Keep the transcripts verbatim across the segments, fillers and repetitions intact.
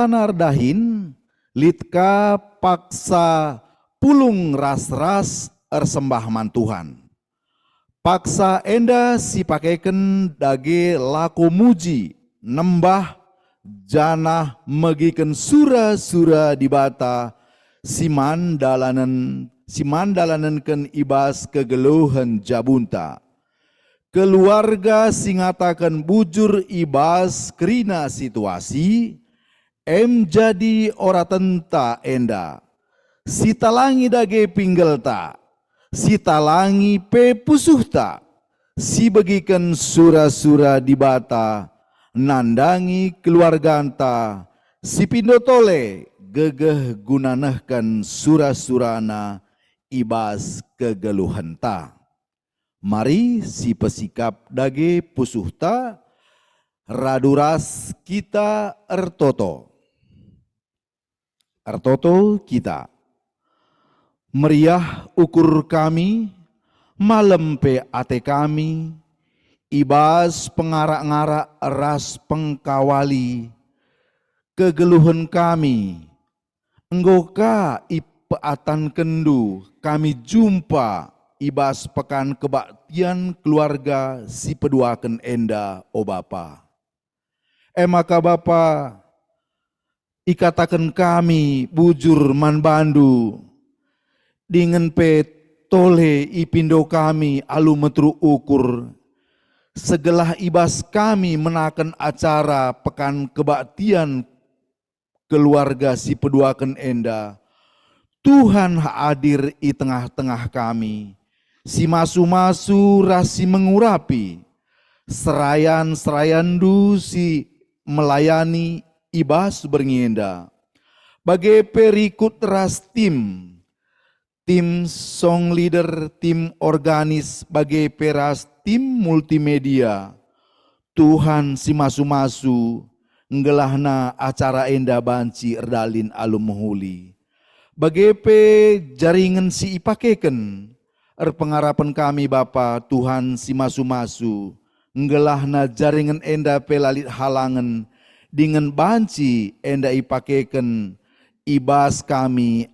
Erdahin lit ka paksa pulung ras-ras ersembah man Tuhan. Paksa enda sipakeken dage lako muji, nembah, janah megiken sura-sura Dibata si man dalanen, si man dalanenken i bas kegeluhen jabunta. Keluarga si ngataken bujur i bas kerina situasi, em jadi oratenta enda. Sitalangi dage pinggelta, sitalangi pe pusuhta, sibegiken sura-sura Dibata, nandangi keluarganta, sipindo tole gegeh guna nehken sura-surana i bas kegeluhenta. Mari sipesikap dage pusuhta, radu ras kita ertoto. Ertoto kita. Meriah ukur kami, malem pe ate kami, i bas pengarak-ngarak ras pengkawali kegeluhen kami, enggo ka ipeatankenndu kami jumpa i bas pekan kebaktian keluarga si peduaken enda, o Bapa. E maka Bapa, ikataken kami bujur man bandu, dingen pe tole ipindo kami alu meteruk ukur, segelah i bas kami menaken acara pekan kebaktian keluarga si peduaken enda, Tuhan hadir i tengah-tengah kami, si masu-masu ras si mengurapi, serayan-serayanNdu si melayani i bas berngi enda, bage pe rikut ras tim, tim song leader, tim organis, bage pe ras tim multimedia. Tuhan si masu-masu, nggelahna acara enda banci erdalin alu mehuli. Bage pe jaringen si ipakeken, erpengarapen kami Bapa, Tuhan si masu-masu, nggelahna jaringen enda pe la lit halangen, dingen banci enda ipakeken i bas kami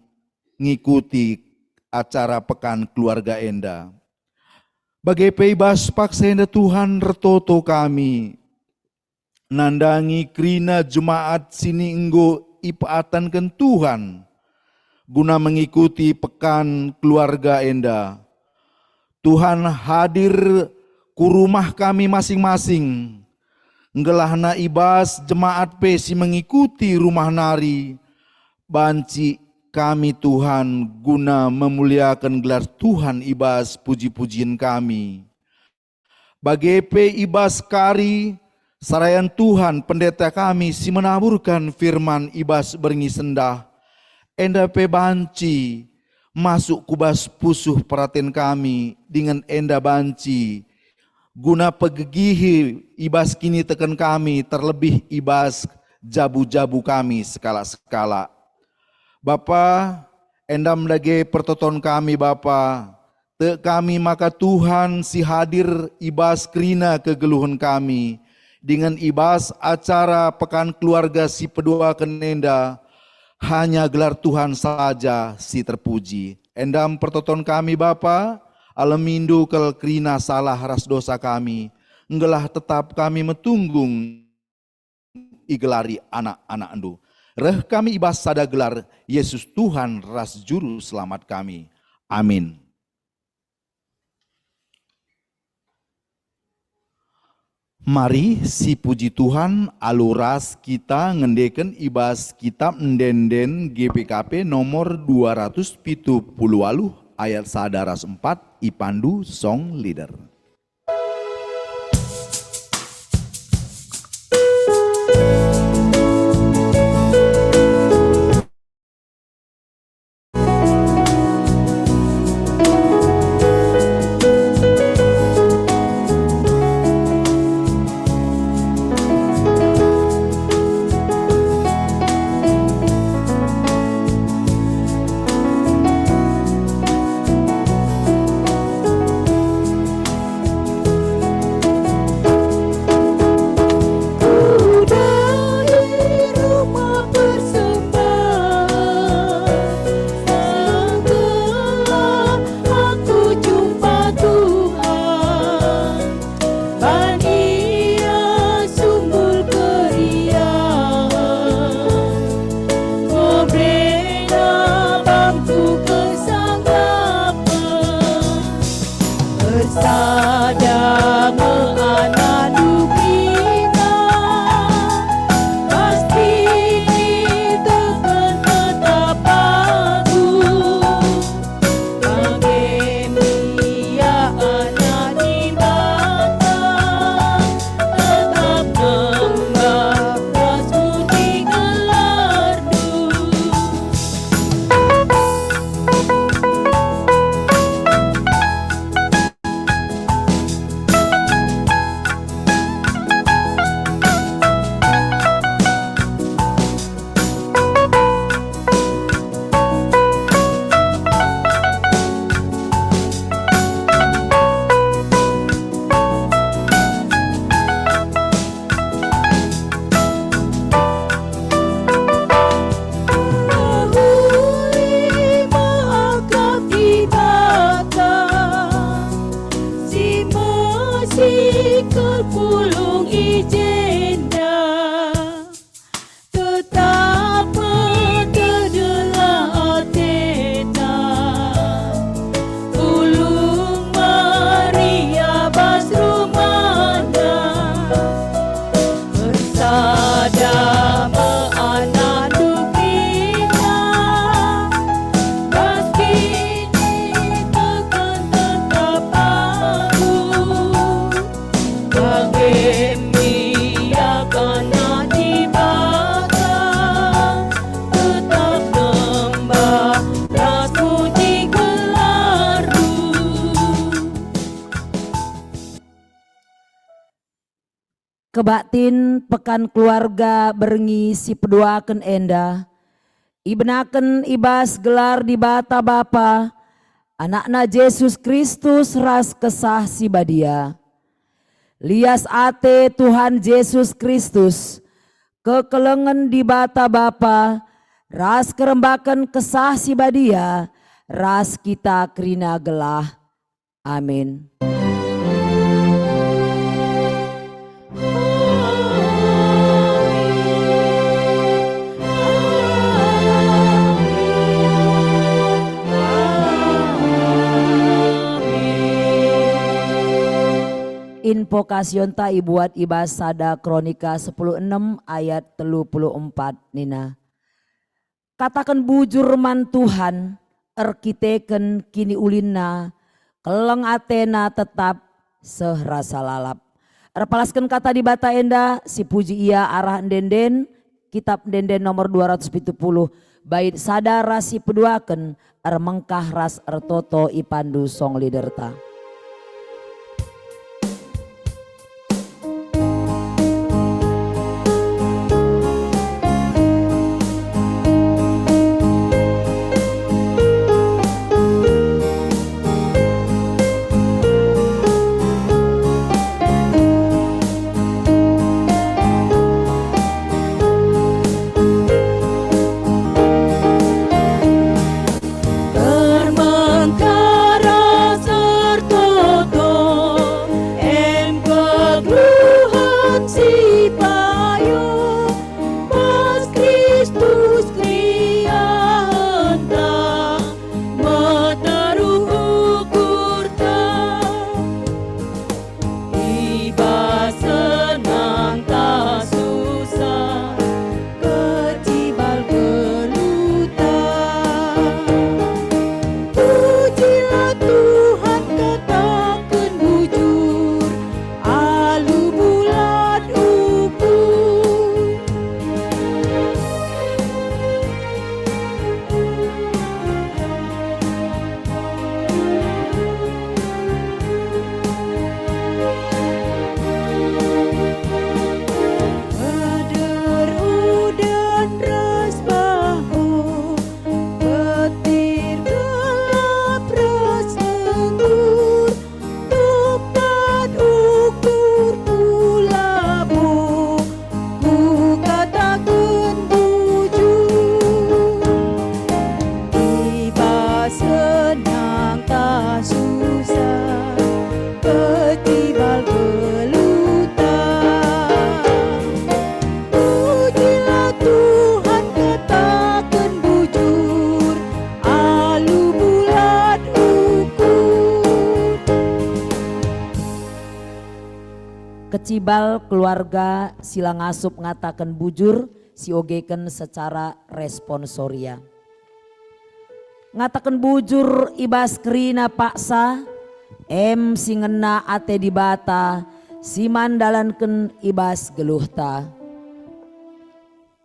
ngikuti acara pekan keluarga enda. Bage pe i bas paksa enda Tuhan ertoto kami nandangi kerina jemaat si enggo ipeatanken Tuhan guna mengikuti pekan keluarga enda. Tuhan hadir ku rumah kami masing-masing, nggelahna i bas jemaat pe si mengikuti rumah nari, banci kami Tuhan guna memuliaken gelar Tuhan i bas puji-pujin kami. Bage pe i bas kari serayan Tuhan pendeta kami si menaburkan firman i bas berngi sendah, enda pe banci masuk ku bas pusuh peraten kami, dingen enda banci guna pegegihi i bas kiniteken kami, terlebih i bas jabu-jabu kami sekalak-sekalak. Bapa, enda me dage pertoton kami, Bapa. Tek kami maka Tuhan si hadir i bas kerina kegeluhen kami, dingen i bas acara Pekan Keluarga si peduaken enda, hanya gelar Tuhan saja si terpuji. Enda me pertoton kami, Bapa, alemiNdu kal kerina salah ras dosa kami, nggelah tetap kami metunggung igelari anak-anakNdu. Reh kami i bas sada gelar, Yesus Tuhan ras Juru Selamat kami. Amin. Mari sipuji Tuhan alu ras kita ngendeken i bas Kitab Ende-enden G P K P nomor dua ratus pitu puluh waluh ayat sada ras empat, ipandu song leader. Kebaktin Pekan Keluarga berngi si peduaken enda ibenaken i bas gelar Dibata Bapa, AnakNa Jesus Kristus ras Kesah Si Badia. Lias ate Tuhan Jesus Kristus, kekelengen Dibata Bapa, ras kerembaken Kesah Si Badia, ras kita kerina gelah. Amin. Invokasionta ibuat i bas sada Kronika sepuluh enem ayat telu puluh empat nina, "Kataken bujur man Tuhan, erkiteken kiniulinNa, keleng ateNa tetap seh rasa lalap." Erpalasken kata Dibata enda, sipuji Ia arah ende-enden, Kitap Ende-enden nomor dua ratus pitu puluh, bait sada ras si peduaken, ermengkah ras ertoto ipandu song leaderta. Ermengkara sertoto, em kegeluhen si payo, pas Kristus keriahenta, meteruk ukurta. I bas senangta susah, kecibal geluhta. Pujilah Tuhan, kataken bujur, alu bulat ukur. Meder uden ras baho, petir gelap ras lengur, tepat ukurku labo kukataken bujur. I bas senangta susah, kecibal geluhta. Pujilah Tuhan, kataken bujur, alu bulat ukur. Kecibal keluarga si la ngasup ngataken bujur, siogeken secara responsoria. Ngataken bujur i bas kerina paksa, em si ngena ate Dibata, si man ndalanken i bas geluhta.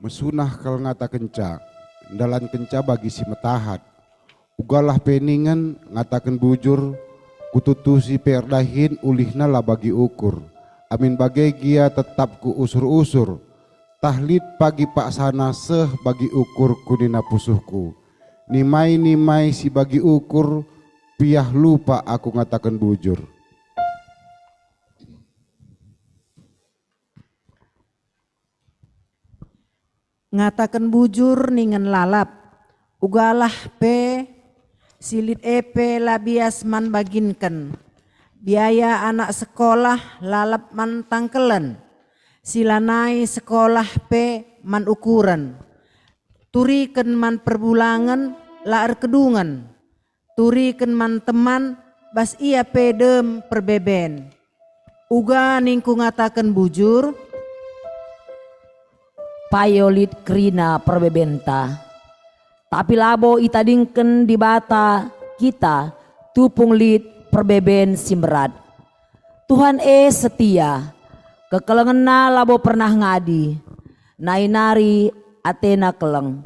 Mesunah kal ngatakenca, ndalankenca bagi si metahat. Ugalah pe ningen ngataken bujur, kututusi pe erdahin ulihna la bagi ukur. Amin bage gia tetap kuusur-usur. Tah lit pagi paksana seh bagi ukurku nina pusuhku. Nimai-nimai si bagi ukur, piah lupa aku ngataken bujur. Ngataken bujur ningen lalap, ugalah pe si lit e pe la bias man baginken. Biaya anak sekolah lalap man tangkelen, si lanai sekolah pe man ukuren. Turiken man perbulangen la erkedungen. Turiken man teman, bas ia pe dem perbeben. Uga ningku ngataken bujur, payo lit kerina perbebenta, tapi labo itadingken Dibata kita tupung lit perbeben si mberat. Tuhan e setia, kekelengenNa labo pernah ngadi, nai nari ateNa keleng.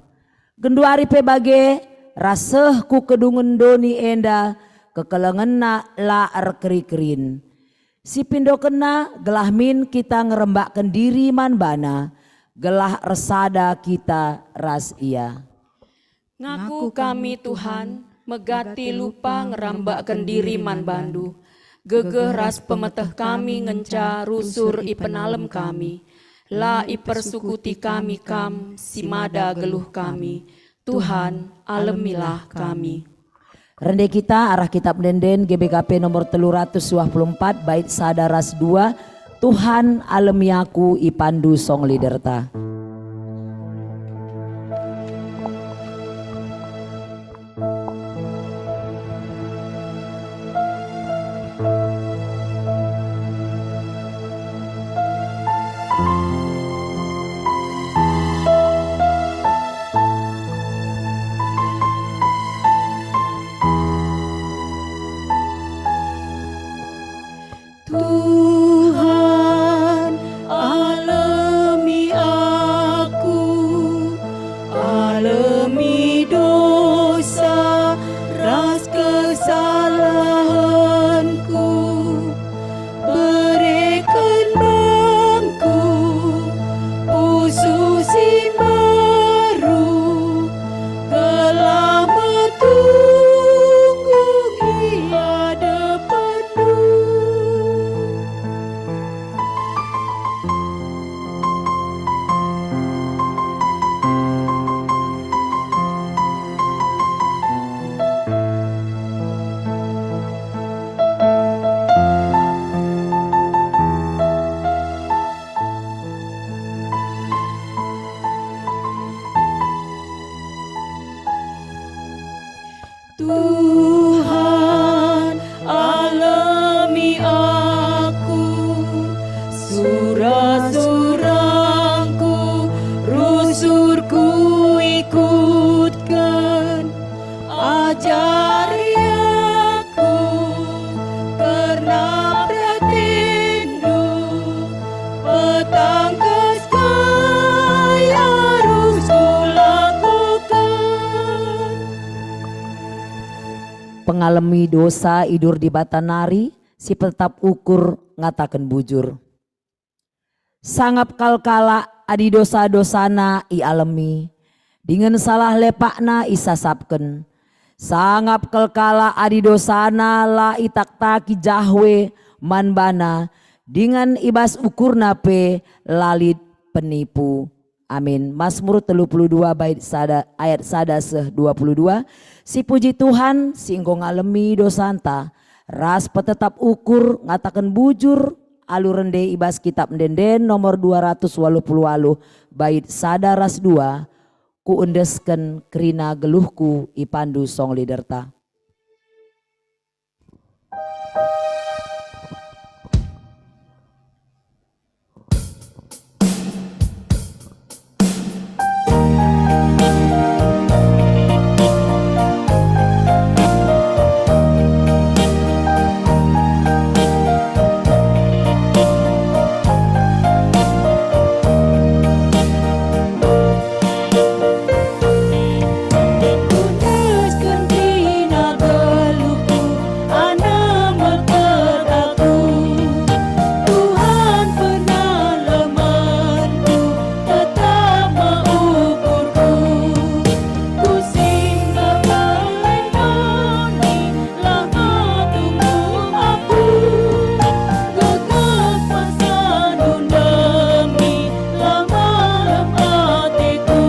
Genduari pe bage, ras seh ku kedungen doni enda, kekelengenNa la erkeri-kerin. Si pindokenna gelah min kita ngerembakken diri man baNa, gelah ersada kita ras Ia. Ngaku kami, Tuhan, megati lupa ngerambakken diri man baNdu. Gegeh ras pemeteh kami ngenca rusur ipenalem kami. La ipersukuti kami Kam si mada geluh kami. Tuhan, alemilah kami. Rende kita arah Kitab Ende-enden G B K P nomor telu ratus dua puluh empat, bait sada ras dua, Tuhan, alemi aku, ipandu song liderta. Tuhan, alemi aku, alemi dosa ras kesalahanku, bereken bangku pusuh si mbaru, gelah metunggung i adepenNdu. Tuhan, alemi aku, sura-surangku, rusurku ikutken. Ajari aku kerna peratenNdu, petangkas kai arus kulakoken. Pengalemi dosa idur Dibata nari, si petetap ukur ngataken bujur. Sangap kal kalak adi dosa-dosana ialemi, dingen salah lepakna isasapken. Sangap kal kalak adi dosana la itaktaki Jahwe man bana, dingen i bas ukurna pe la lit penipu. Amin. Mazmur telu puluh dua bait sada, ayat sada seh dua puluh dua. Sipuji Tuhan, si enggo ngalemi dosanta, ras petetap ukur ngataken bujur alu rende i bas Kitab Ende-enden nomor dua ratus waluh puluh waluh, bait sada ras dua, "Kuendesken kerina geluhku ipandu song liderta." Tuhan, penalemanku tetap me ukurku. Kusing nge pelai moni, la metunggung aku. Gegeh pesanNdu ndemi, la malem ateku.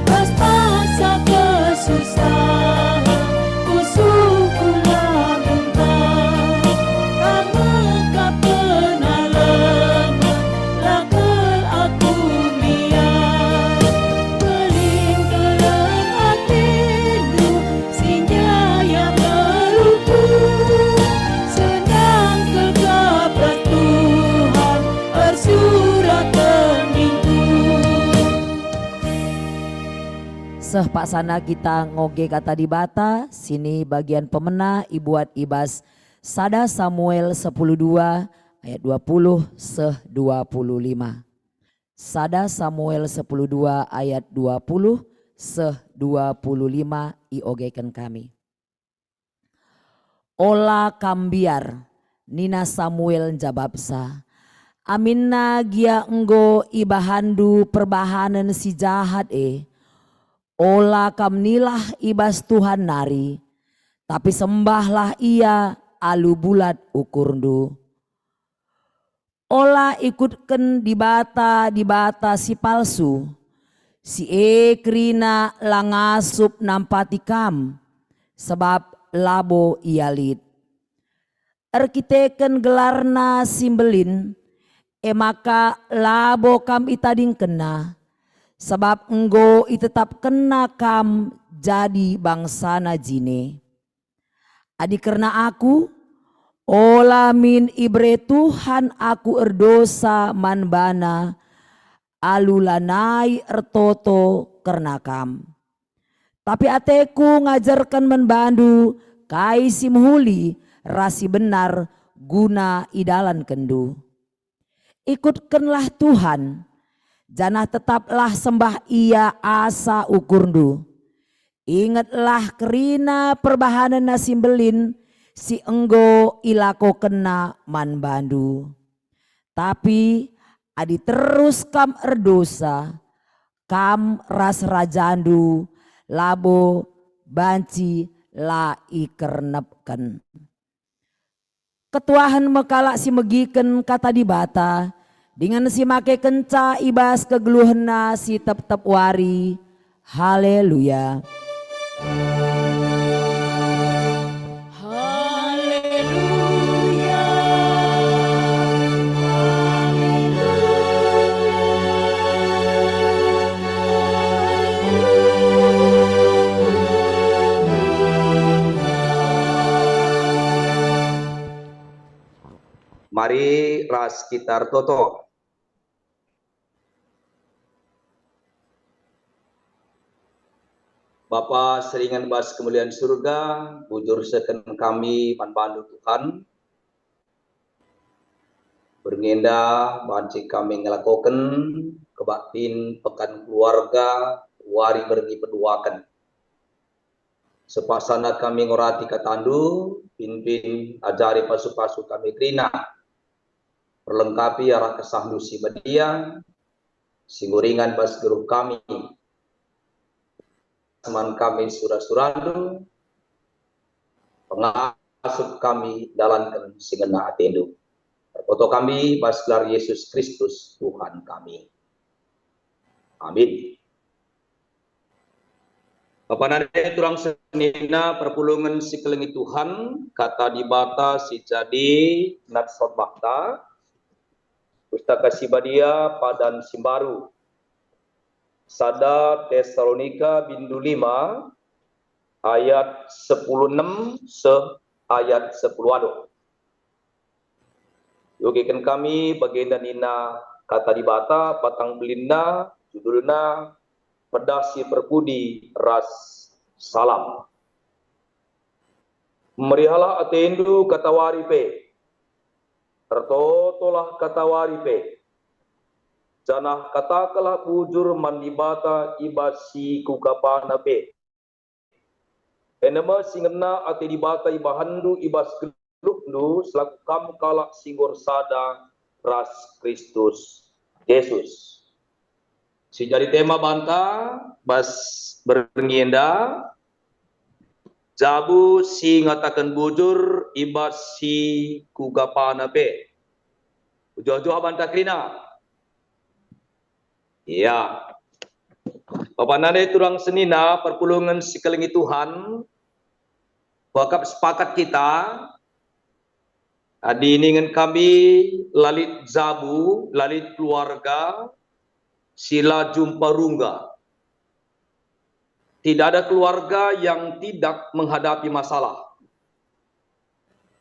Pas masa kesusahan, pusuhku la gentar. Kam me kap penaleman, la kal aku mbiar. Keleng-keleng ateNdu, si njaya geluhku, senang kekaplah Tuhan, ersurat keningku. Seh paksana kita ngoge Kata Dibata, sini bagian pemena ibuat i bas sada Samuel sepuluh dua ayat dua puluh seh dua puluh lima. sada Samuel sepuluh dua ayat dua puluh seh dua puluh lima iogeken kami. Ola kam mbiar, nina Samuel njabapsa, aminna gia enggo ibahanndu perbahanen si jahat e. Ola kam nilah i bas Tuhan nari, tapi sembahlah Ia alu bulat ukurndu. Ola ikutken dibata-dibata si palsu, si e kerina la ngasup nampati kam, sabap labo ia lit. Erkiteken gelarna si mbelin, e maka labo kam itadingkenna, sabap enggo itetapkenna kam jadi bangsana jine. Adi kerna aku, ola min ibere Tuhan aku erdosa man bana, alu lanai ertoto kerna kam. Tapi ateku ngajarken man bandu kai si mehuli ras si benar guna idalankenndu. Ikutkenlah Tuhan, janah tetaplah sembah Ia asa ukurndu. Ingetlah kerina perbahanenNa si mbelin si enggo ilakokenNa man bandu. Tapi adi terus kam erdosa, kam ras rajandu labo banci la ikernepken. Ketuahen me kalak si megiken Kata Dibata, dingen si makekenca i bas kegeluhenna si tep-tep wari. Haleluya! Haleluya! Mari ras kita ertoto. Bapa si ringan bas kemulian Surga, bujur sehken kami man bandu Tuhan. Berngi enda banci kami ngelakoken kebaktin Pekan Keluarga wari berngi peduaken. Sepasana kami ngorati katandu, pimpin, ajari, pasu-pasu kami kerina. Perlengkapi arah kesahndu si badia, si nguringan bas geluh kami. Seman kami sura-surandu, pengasup kami dalanken si ngena atendu. Ertoto kami bas gelar Yesus Kristus Tuhan kami. Amin. Bapa nande turang senina perpulungen si kelengi Tuhan, Kata Dibata si jadi nat sorbahta, Pustaka Si Badia padan si mbaru, sada Tesalonika bindu lima ayat sepuluh enem seh ayat sepuluh waluh. Iogeken kami bagenda nina Kata Dibata, batang belinna, judulna Pedah si Perpudi ras Salam. Meriahlah atendu katawari pe, ertotolah katawari pe, janah katakenlah bujur man Dibata i bas si kukapana pe. Enda me si ngena ate Dibata ibahanndu i bas geluhndu selaku kam kalak si enggo ersada ras Kristus Jesus. Si jadi tema banta bas berngi enda, jabu si ngataken bujur i bas si kukapana pe. Ujuh-ujuh banta kerina. Ya. Bapa nande turang senina perpulungen si kelengi Tuhan, kuakap sepakat kita, adi ningen kami la lit jabu, la lit keluarga si la jumpa rungga. Tidak ada keluarga yang tidak menghadapi masalah,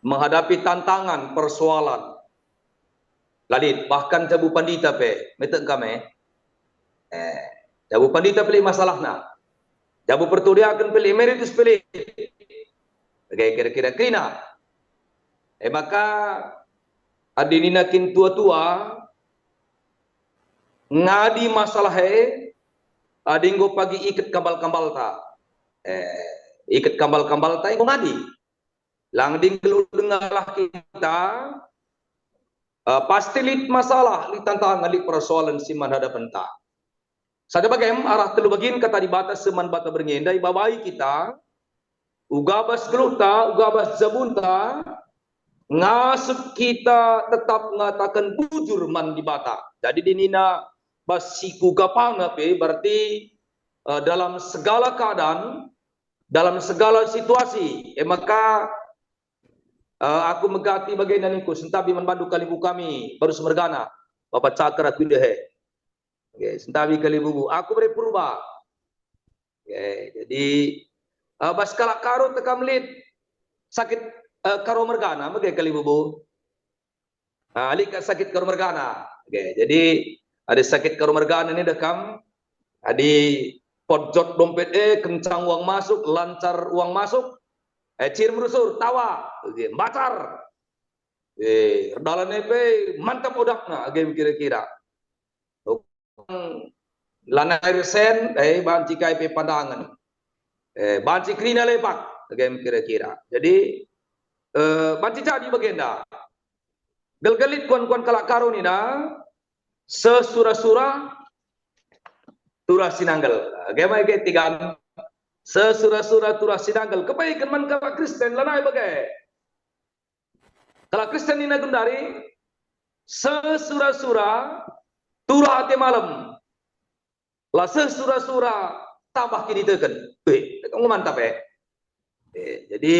menghadapi tantangan, persoalan. La lit, bahkan jabu pandita pe, metek kame. Eh, jabu pandita pe lit masalahna. Jabu pertudiaken pe lit, emeritus pe lit. Bage kira-kira kerina. E maka, adi nina kin tua-tua, ngadi masalah e, adi enggo pagi iket kambal-kambalta. Eh, iket kambal-kambalta enggo ngadi. Lang dingkelu dengalah kita, eh, pasti lit masalah, lit tantangan, lit persoalan si man hadapenta. Sada bagem arah telu bagin kata Dibata si man bata berngi enda ibabai kita, uga bas geluhta, uga bas jabunta, ngasup kita tetap ngataken bujur man Dibata. Jadi dinina bas si kuga pana pe, berarti, eh, dalam segala keadaan, dalam segala situasi, e maka, eh, aku megati bagenda ningku, sentabi man bandu kalimbubu kami, baru semergana, Bapa Cakar aku idehe. Oke, sentabi kalimbubu. Aku bere purba. Oke, jadi, eh, bas kalak Karo tekam lit sakit, eh, Karo mergana, mege kalimbubu. Ah, lit kap sakit Karo mergana. Oke, jadi ada sakit Karo mergana ni dekam, adi pojot dompet e, kencang uang masuk, lancar uang masuk, eh, cir merusur, tawa, oke, mbacar. Eh, erdalan e pe mantap odakna, age kira-kira. Lanai resen, eh, banci kai pe pandangen. Eh, banci kerina lepak, age kira-kira. Jadi, eh, banci jadi bagenda. Gelgel lit kuan-kuan kalak Karo nina, sesura-sura turah sinanggel. Age mai ge tigan, sesura-sura turah sinanggel. Kepeken man kalak Kristen, lanai bage. Kalak Kristen nina gundari, sesura-sura turah ate malem. La sesura-sura tambah kiniteken. Weh, enggo mantap, eh. Eh, jadi,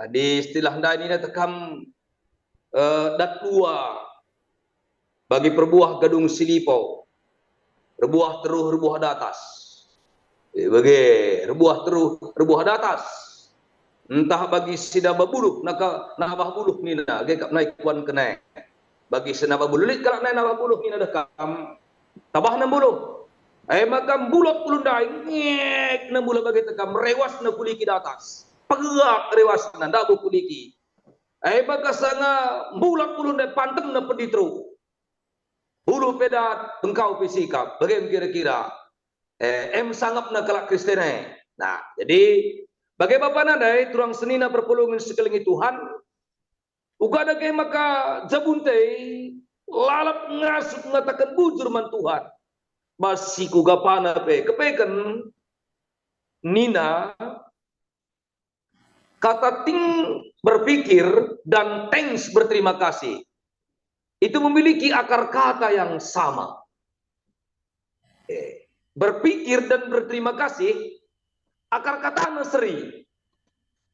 adi istilah ndai nina tekam, eh, dat dua bagi perbuah gadung si lipo, erbuah teruh, erbuah datas. Eh, bage, erbuah teruh, erbuah datas. Ntah bagi si naba buluh, naka nabah buluh nina, age kap nai kuan kenai. Bagi si naba buluh, lit kalak nai nabah buluh nina dekam, tabahna buluh. E maka mbulak buluh ndai, ngek na mbulak bage tekam, rewasna kuliki datas. Pegak rewasna, ndabo kuliki. E maka sanga mbulak buluh ndai, pantenna peditru. Buluh pe dat, engkau pe sikap, bage kira-kira. Eh, em sangapna kalak Kristen e. Nah, jadi bage bapa nandai turang senina perpulungen si kelengi Tuhan, uga dage maka jabunta e lalap ngasup ngataken bujur man Tuhan. Bas si kuga pana pe, kepeken nina, kata ting berpikir dan thanks, berterima kasih, itu memiliki akar kata yang sama. Eh, berpikir dan berterima kasih, akar katana seri.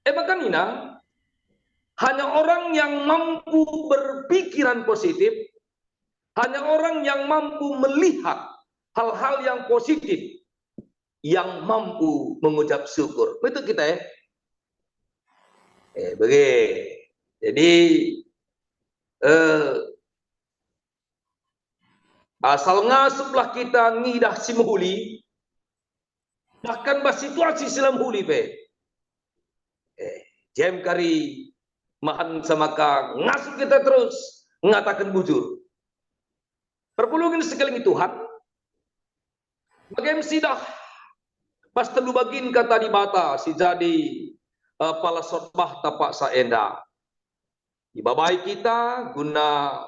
E maka nina, hanya orang yang mampu berpikiran positif, hanya orang yang mampu melihat hal-hal yang positif, yang mampu mengucap syukur. Betul kita, ya? Eh, bage. Jadi, eh, asal ngasuplah kita ngidah si mehuli, bahkan bas situasi si la mehuli pe. Eh, jem kari mahan samaka ngasup kita terus ngataken bujur. Perpulungen si kelengi Tuhan, bage me sidah bas telu bagin kata Dibata si jadi, eh, pala sotbahta paksa enda. Ibabai kita guna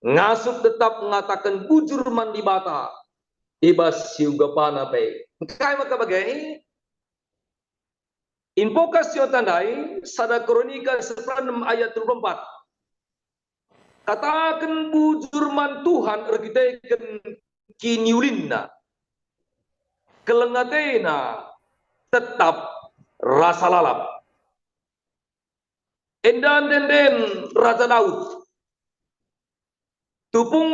ngasup tetap ngataken bujur man Dibata i bas si uga pana pe. Engkai maka bage? Invokasio tandai sada Kronika sepuluh enem ayat telu puluh empat. Kataken bujur man Tuhan erkiteken kiniulinna, keleng atena, tetap rasa lalap. Enda ende-enden Raja Daud. Tupung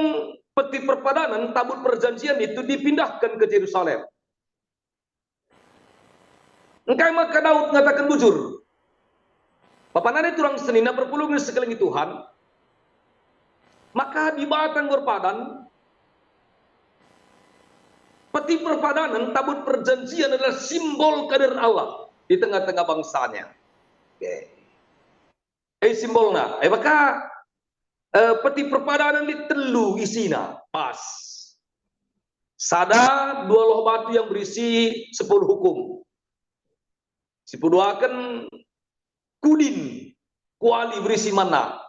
Peti Perpadanen, tabut perjanjian itu dipindahken ke Jerusalem. Engkai maka Daud ngataken bujur? Bapa nande turang senina perpulungen si kelengi Tuhan, maka Dibata enggo erpadan, Peti Perpadanen, tabut perjanjian adalah simbol kehadiran Allah di tengah-tengah bangsa-Nya. Oke. Eh, simbolna. Eh, maka Eh, Peti Perpadanen lit telu isina, pas. Sada dua loh batu yang berisi sepuluh hukum. Sipeduaken kudin kuali berisi manna.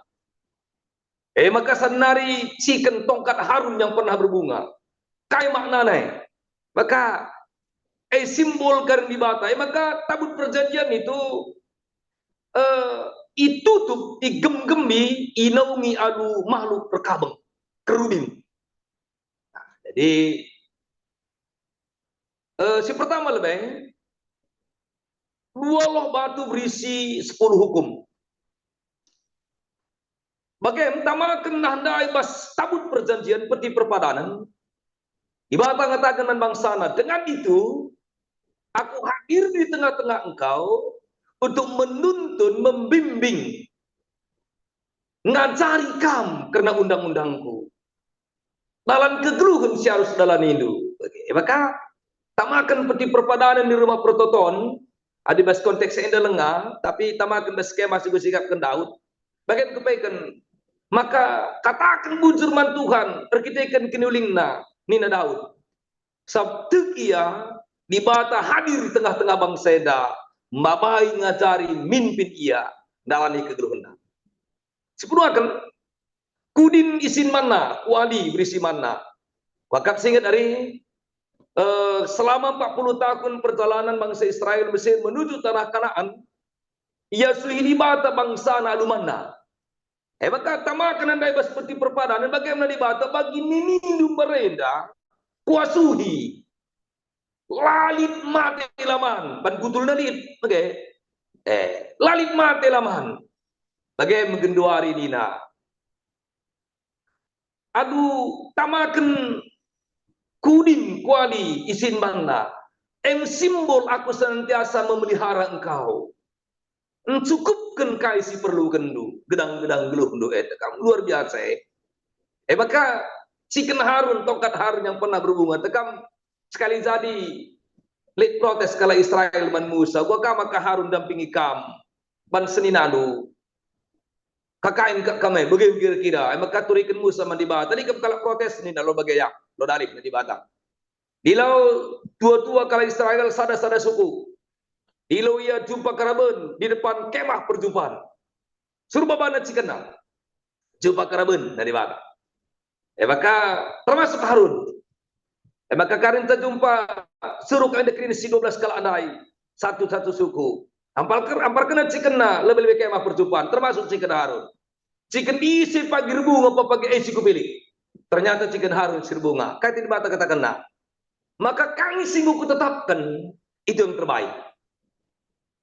E maka sadi nari ciken tongkat Harun yang pernah berbunga. Kai maknana e? Maka e simbol karen Dibata. E maka tabut perjanjian itu, eh, itutup, igemgemi, inaungi alu makhluk erkabeng, kerubim. Nah, jadi, eh, si pertama lebe, dua loh batu berisi sepuluh hukum. Bage tamaken nah ndai bas tabut perjanjian, Peti Perpadanen, Dibata ngataken man bangsana, "Dengan itu, Aku hadir di tengah-tengah engkau untuk menuntun, membimbing, ngajari kam kerna undang-undangku. Dalan kegeluhen si arus dalanindu." Bage maka tamaken Peti Perpadanen di Rumah Pertoton, adi bas konteks enda lenga, tapi tamaken bas kemah si kusikapken Daud. Bage kepeken, maka kataken bujur man Tuhan erkiteken kiniulingna, nina Daud, "Sabap tek ia, Dibata hadir i tengah-tengah bangsa enda, mabai, ngajari, mimpin ia ndalani kegeluhenna." Sipeduaken, kudin isin manna, kuali berisi manna. Wakap si inget ari, eh, selama empat puluh tahun perjalanan bangsa Israel Mesir menuju tanah Kanaan, iasuhi Dibata bangsana alu manna. E maka tamaken ndai bas Peti Perpadanen, bage man Dibata, "Bagi ninindu mbarenda kuasuhi. La lit mate la man." Pan kutulna lit, bage. Eh, "La lit mate la man." Bage me genduari nina. Aduh, tamaken kudin kuali isin manna, em simbol Aku senantiasa memelihara engkau. Ncukupken kai si perlukenndu, gedang-gedang geluhndu e tekam. Luar biasa, e. E maka, ciken Harun, tongkat Harun yang pernah berbunga tekam, sekali jadi lit protes kalak Israel man Musa, "Uga ka maka Harun ndampingi kam ban seninandu? Kakain ka kam e, bage kira-kira?" E maka turiken Musa man Dibata, "Tadi kam kalak protes," nina, "lo bage ya, lo dalih nina Dibata. Dilo tua-tua kalak Israel sada-sada suku. Dilo ia jumpa karaben di depan kemah perjumpaen. Suruh babana cikenna jumpa karaben," nina Dibata. E maka termasuk Harun. E maka karinta jumpa, suruh ka ndekerin si dua belas kalak ndai, satu-satu suku. Ampalker-, amparkenna cikenna lebe-lebe kemah perjumpaen, termasuk ciken Harun. Ciken ise pagi erbunga pe pagi e si kupilih. Ternyata ciken Harun si erbunga. Kai Dibata katakenna? "Maka kami si enggo kutetapken, itu yang terbaik.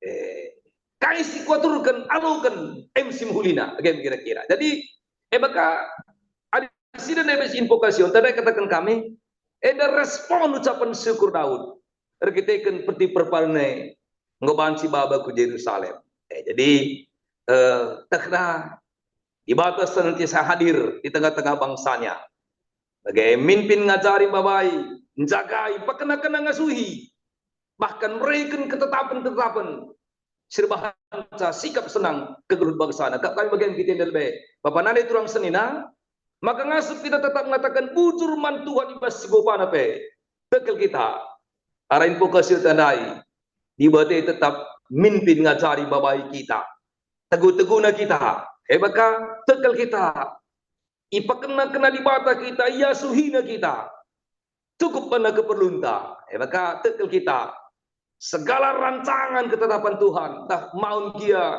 Eh, kai si kuaturken, aloken, em si mehulina." Bage kira-kira. Jadi, e maka, adi sida nebe si invocation, tanda kataken kami, enda respon ucapen syukur Daud erkiteken Peti Perpadanen enggo banci baba ku Jerusalem. Eh, jadi, eh, tehna Dibata senantiasa hadir di tengah-tengah bangsa-Nya. Bage mimpin, ngajari, mbabai, njagai, pakena-kena, ngasuhi, bahkan mereken ketetapen-ketetapen si erbahanca sikap senang kegeluhen bangsaNa. Kap kami bagian kita lebe. Bapa nande turang senina, maka ngasup kita tetap mengatakan bujur man Tuhan i bas segopana pe. Tekel kita. Arah invocation tandai. Dibata tetap mimpin, ngajari, mbabai kita. Tegu-teguna kita. E maka tekel kita. Ipakena-kena Dibata kita, iasuhina kita. Cukup banna keperlunta. E maka tekel kita. Segala rancangan ketetapan Tuhan, ntah maun gia,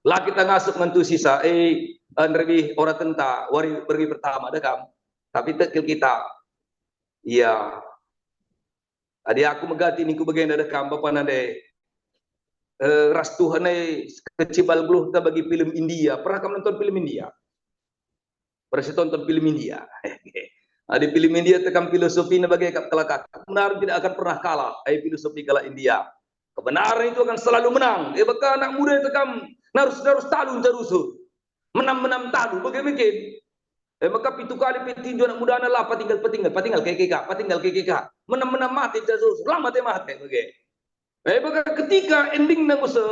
la kita ngasup ngentusisa, eh, eh, nderbih oratenta, wari bergi pertama, da kam. Tapi tekel kita. Ia, adi aku megati ningku bagenda, da kam, bapa nande, eh, ras Tuhan e kecibal geluhta bagi film India. Pernah kam nonton film India? Pernah si tonton film India? Adi film India tekam filosofina bage kap kalak aku. Kebenaran tidak akan pernah kalah, ai filosofi kalak India. Kebenaran itu akan selalu menang. E maka anak muda tekam narus-narus talu nca rusur. Menam-menam talu, bage mungkin. E maka pitu kali pe tinju anak mudana la patinggal-patinggal, patinggal keke ka, patinggal keke ka. Menam-menam mate nca rusur, la mate-mate, bage. E maka ketika endingna nguseh,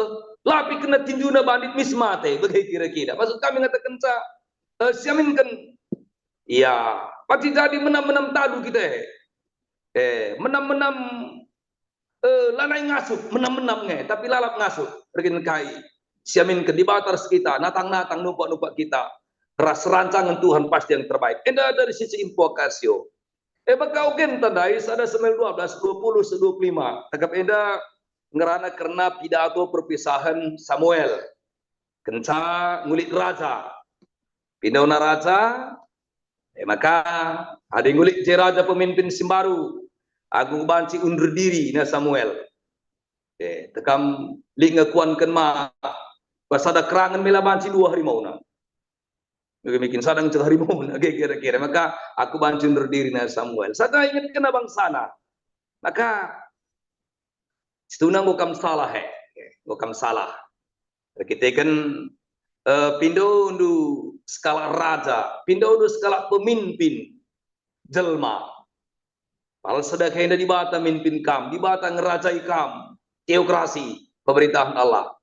la pe kena tinjuna bandit mis mate, bage kira-kira. Maksud kami ngatakenca, Eh, siaminken, ya, pasti jadi menam-menam talu kita, eh. Eh, menam-menam, eh, lanai ngasup, menam-menam nge, tapi lalap ngasup, ergin kai. Siaminken Dibata ras kita, natang-natang, numpak-numpak kita. Ras rancangan Tuhan pasti yang terbaik. Enda dari sisi invokasio. E maka ogen tandai sada Samuel dua belas, dua puluh, dua puluh lima. Tegap enda ngerana kerna pidato perpisahen Samuel. Kenca ngulik raja. Pindona raja, e maka adi ngulik je raja pemimpin si mbaru, aku banci undur diri, nina Samuel. E, tekam lit nge kuanken ma, pas sada kerangen mela banci dua harimauna. Mungkin sada nge hari maun, age kira-kira. Maka aku banci undur diri, nina Samuel. Sada ingetkenna bangsana. Maka situhuna enggo kam salah, he. Enggo kam salah. Erkiteken, eh, pindondu sekalak raja, pindondu sekalak pemimpin jelma. Padahal sedekah enda Dibata mimpin kam, Dibata ngerajai kam. Teokrasi, pemerintahan Allah.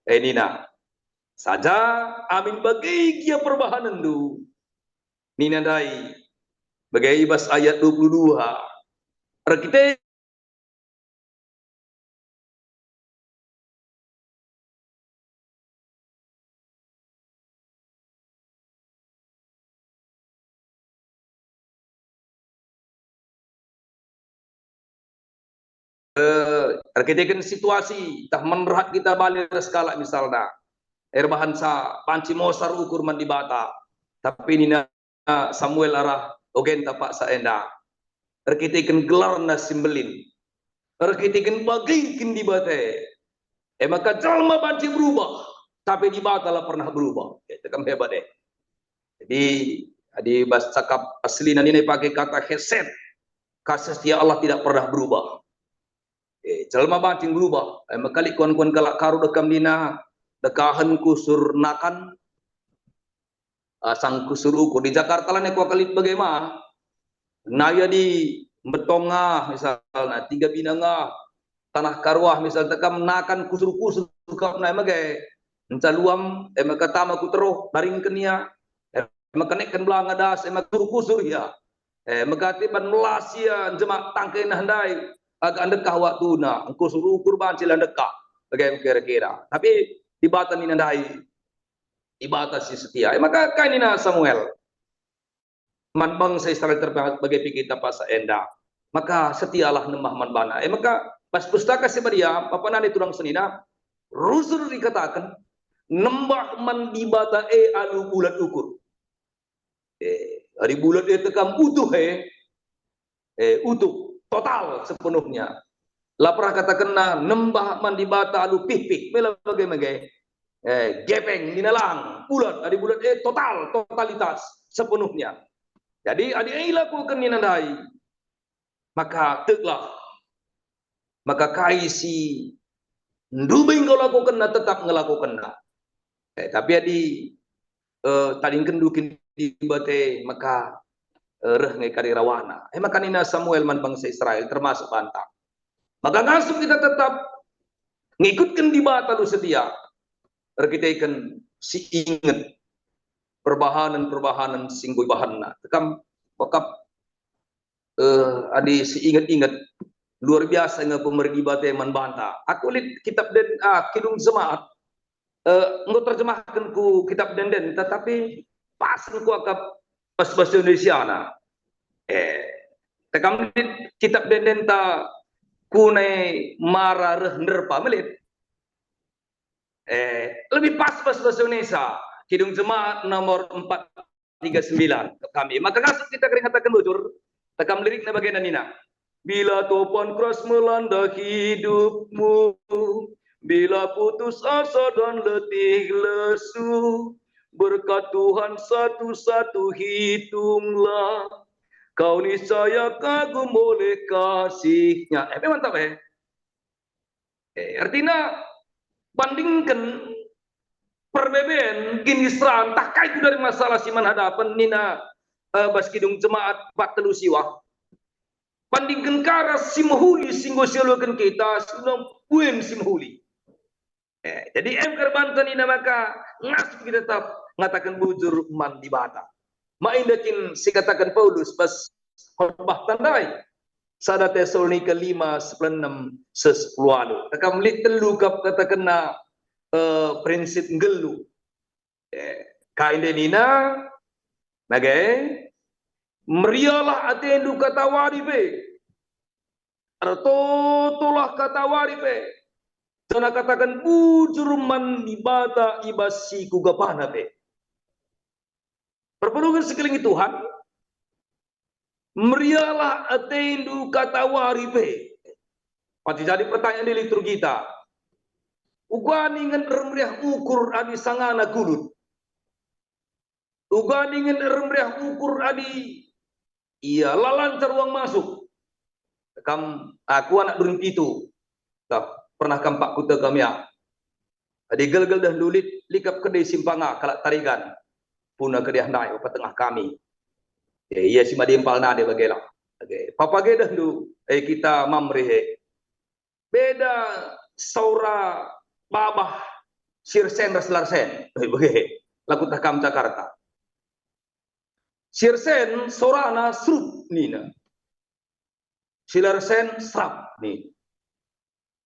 Eh, nina, saja amin bage gia perbahanenndu. Nina ndai, bage i bas ayat dua puluh dua. Erkite eh, erkiteken situasi, ntah man rehat kita bali ras kalak misalna. Erbahanca banci mosar ukur man Dibata. Tapi nina Samuel arah ogenta paksa enda. Erkiteken gelarna si mbelin. Erkiteken bage kin Dibata. E maka jelma banci berubah, tapi Dibata la pernah berubah. E, tekam hebat, eh. Jadi, adi bas cakap aslina nina pake kata hesed. Kasih setia Allah tidak pernah berubah. Eh, jelma banci berubah. Eh, maka lit kuan-kuan kalak Karo dekam nina, dekahen kusur nakan, asang kusur ukur. Di Jakarta lanai kuakap lit bage ma. Naya di Mbetong ah, misalna, Tiga Binang ah, Tanah Karo ah, misal, tekam nakan kusur-kusur kam nai mage. Nca luam, e maka tama ku teruh, naringken ia. E maka nekken belanga das, e maka kusur-kusur ia. E maka tiban melas ia, njemak tangkena ndai, agak ndekah waktuna, engko kusur ukur banci la ndekah. Bage kira-kira. Tapi Dibata nina ndai, Dibata si setia. E maka kai nina Samuel man bangsa Israel terbagai pe kita paksa enda. Maka setialah nembah man bana. E maka bas Pustaka Si Badia, bapa nande turang senina, rusur dikataken, nembah man Dibata e alu bulat ukur. E, adi bulat e tekam utuh e, eh, utuh, total sepenuhnya. La pernah katakenna nembah man Dibata alu pih-pih, mela bage-bage. Eh, gepeng, nina lang, bulat, adi bulat, eh, total, totalitas, sepenuhnya. Jadi, adi e ilakoken nina ndai, maka teklah. Maka kai si ndube enggo lakokenna, tetap ngelakokenna. Eh, tapi adi, eh, tadingkenndu kin Dibata e, maka, eh, reh nge kari rawana. Eh, maka nina Samuel man bangsa Israel, termasuk banta. Maka ngasup kita tetap ngikutken Dibata alu setia, erkiteken si inget perbahanen-perbahanen si enggo ibahanna. Tekam, bakap eh, adi si inget-inget, luar biasa nge pemere Dibata e man banta. Aku lit kitab den, ah, Kidung Jemaat, eh, enggo terjemahken ku kitab den-den, tetapi pasen kuakap bas bahasa Indonesiana. Eh, tekam lit kitab den-den ta kunai mara reh nderpa melit. Eh, lebih pas bas bahasa Indonesia. Kidung Jemaat nomor empat tiga sembilan kami. Maka ngasup kita keringataken bujur, tekam lirikna bagenda nina, "Bila topan keras melanda hidupmu, bila putus asa dan letih lesu, berkat Tuhan satu-satu hitunglah, kau niscaya kagum oleh kasih-Nya." Eh, mantap, eh. Eh, ertina bandingken perbeben, kiniseran, ntah kai ku dari masalah si man hadapen nina, eh, bas Kidung Jemaat empat telu siwah. Bandingken ka ras si mehuli si enggo sialoken kita, si ulang buen si mehuli. Eh, jadi em karbanta nina maka ngasup kita tetap ngataken bujur man Dibata. Ma inda kin si kataken Paulus bas khotbah tandai? Sada Tesalonika lima sepuluh enem seh sepuluh waluh. Kam lit telu kap katakenna, eh, prinsip nggeluh. Eh, kai nde nina? Bage, meriahlah atendu katawari pe. Ertotolah katawari pe. Janah kataken bujur man Dibata i bas si kugapana pe. Perpulungen si kelengi Tuhan, meriahlah atendu katawari pe. Pasti jadi pertanyaan di liturgi kita. Uga dingen ermeriah ukur adi sangana gulut. Uga dingen ermeriah ukur adi ia la lancar uang masuk. Kam, aku anak duri pitu. Kah, pernah kam pakut kam ya? Adi gelgel dah ndulit, likap kedai simpanga kalak Tarigan. Puna kedai ndai, apa tengah kami. Eh, ia si madi empal nade bagela. Oke, papa ge dah ndu, eh, kita mamrih, eh. Beda saura babah Sirsen ras Larsen. Eh, bage. Lakutah kam Jakarta. Sirsen sorana srup nina. Si Larsen srap nina.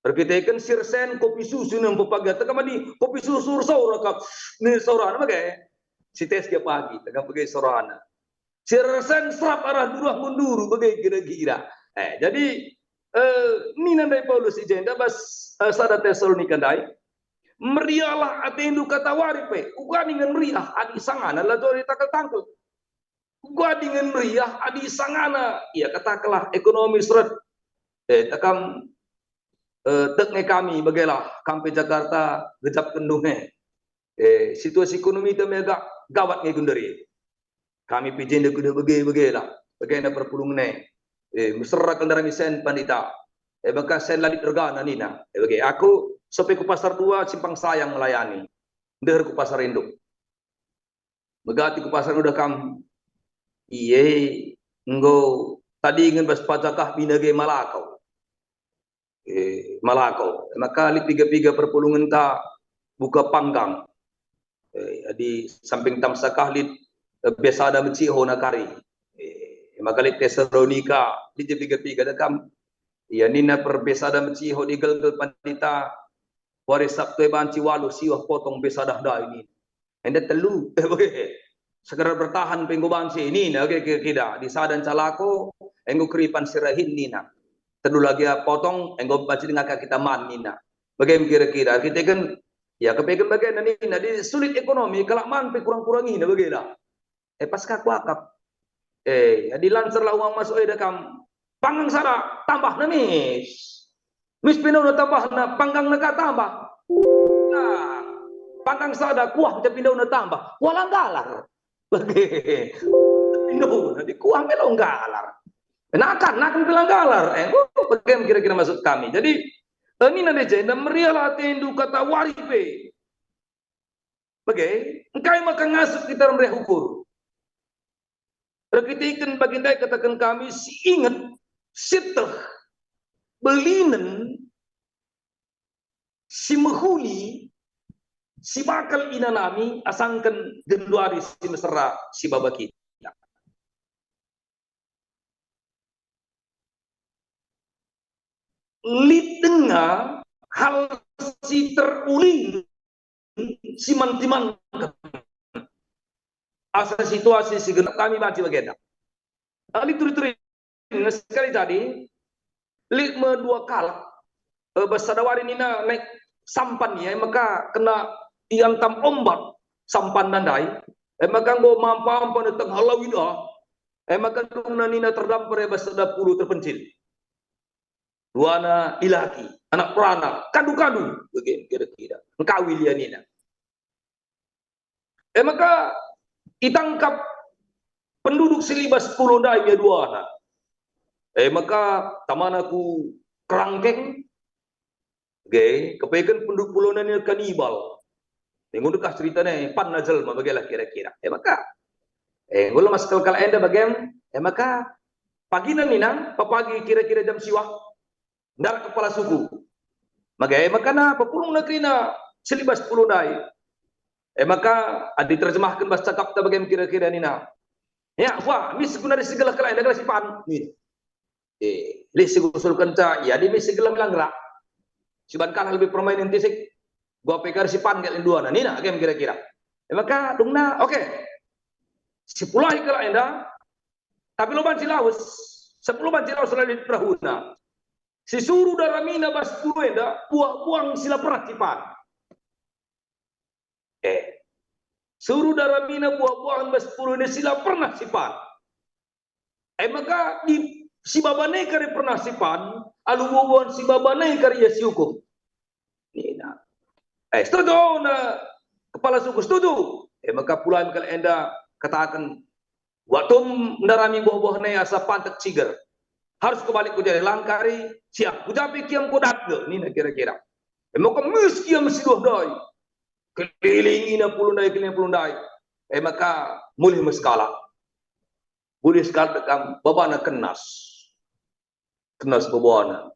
Erkiteken Sirsen kopi susu nem pepagi, atau kama di kopi susu ersaura kap. Ni saurana bage. Si tes dia pagi, tengah bage saurana. Sirsen srap arah durah menduru bage kira-kira. Eh, jadi, eh, nina ndai Paulus i jenda bas, eh, sada Tesalonika ndai. Meriahlah atendu katawari pe, uga dingen meriah adi sangana la jadi tangkel-tangkel. Uga dingen meriah adi sangana, ia katakenlah ekonomi seret. Eh, tekam, eh, tek nge kami, bagela kam pe Jakarta gejap kenduh nge. Eh, situasi ekonomi ta mega gawat nge gundari. Kami pe jenda kuda bage-bagela, bagena perpulungen e. Eh, mesera kal ndarami sen pandita. Eh, maka sen la lit ergana nina. Eh, bage aku sope ku Pasar Dua Simpang Sayang melayani. Ndeher ku Pasar Induk. Megati ku pasar udah kam. Ie, enggo tadingen bas pajak ah bina ge malako. Eh, malako. Maka lit piga-piga perpulungenta buka panggang. Eh, adi samping tamsa kah lit, eh, biasada meciho nakari. Eh, maka lit Tesalonika, lit je piga-piga da kam. Ia nina perbesada meciho digelgel pandita, wari Sabtu e banci waluh siwah potong besada ndai nina. Enda telu, eh, bage. Sekedar bertahan pe enggo banci nina, oke, kira-kira. Di sada ncalako, enggo keripan sirahin nina. Telu lagi potong, enggo banci denga kita man nina. Bage kira-kira. Kita kan, ya, kepeken bage nina, di sulit ekonomi, kalak man pe kurang-kurang nina, bage lah. Eh, pas ka kuakap. Eh, adi lancarlah uang masuk eda kam. Panggang sada, tambahna mis. Mis pindauna tambahna, panggangna ka tambah. Nah, panggang sada, kuah nca pindauna tambah. Kuah la nggalar. Bage. Pindauna, di kuah me la nggalar. Nakan, nakan pe la nggalar. Eh, enggo bage kira-kira maksud kami. Jadi, eh, nina ndai jenda, meriahlah atendu katawari pe. Bage, engkai maka ngasup kita meriah ukur? Erkiteken bagi ndai kataken kami si inget, sieteh, belinen, si mehuli, si bakal inanami asangken genduari si mesera si baba kita. Lit denga hal si terulin si man-, si mangken asa situasi si genduari kami banci bagenda. Ah, lit turi-turi sekali jadi, lit me dua kalak, eh, bas sada wari nina naik sampan ia, maka kena iantam ombak sampan ndai, eh, maka enggo mampa-mampa tengah lawit ah, eh, maka dungna nina terdampar ia bas sada pulu terpencil. Duana dilaki, anak perana, kandu-kandu, bage kira-kira. Engkawil ia nina. E maka itangkap penduduk si libas pulo ndai ia duana. E maka tamana ku kerangkeng, ge, kepeken penduduk pulo ndai nina kanibal. Enggo dekah ceritana, panna jelma, bagelah kira-kira. E maka, e, enggo lemas kal kalak enda bagem, e maka, pagina nina, pepagi kira-kira jam siwah, ndarat kepala suku. Mage, e maka na pepulungna kerina si libas pulo ndai. E maka, adi terjemahken bas cakapta bage kira-kira nina, "Ya, wah, mis guna sigelah kalak enda gelah sipan." Nina. Eh, lit si kusulkenca, ya, adi mis sigelah melang gerak. Siban kalak lebih permain inti sik. Gua pe kari sipan kayak duana. Nina, bage kira-kira. E maka, dungna, oke. Sipulahi kalak enda, tapi lo banci lawes. Sepuluh banci lawes lalap perahuna. Sisuruh daramina bas sepuluh enda, buah-buahen si la pernah sipan. Eh, suruh daramina buah-buahen bas sepuluh enda si la pernah sipan. E maka di, si baba nai kari pernah sipan, alu buah-buahen si baba nai kari ia siukum. Nina. Eh, setuju na kepala suku, setuju. E maka pulahi kalak enda kataken, "Waktu ndarami buah-buah nai asa pantek ciger. Harus kubalik ku jari langkari, siap kujapi kiam kudat ge," nina kira-kira. E maka mis kiam si dua ndai. Kelilingina puluh ndai, kelilingi puluh ndai. E maka mulih me sekalak. Mulih sekalak dekam, babana kenas. Kenas babana.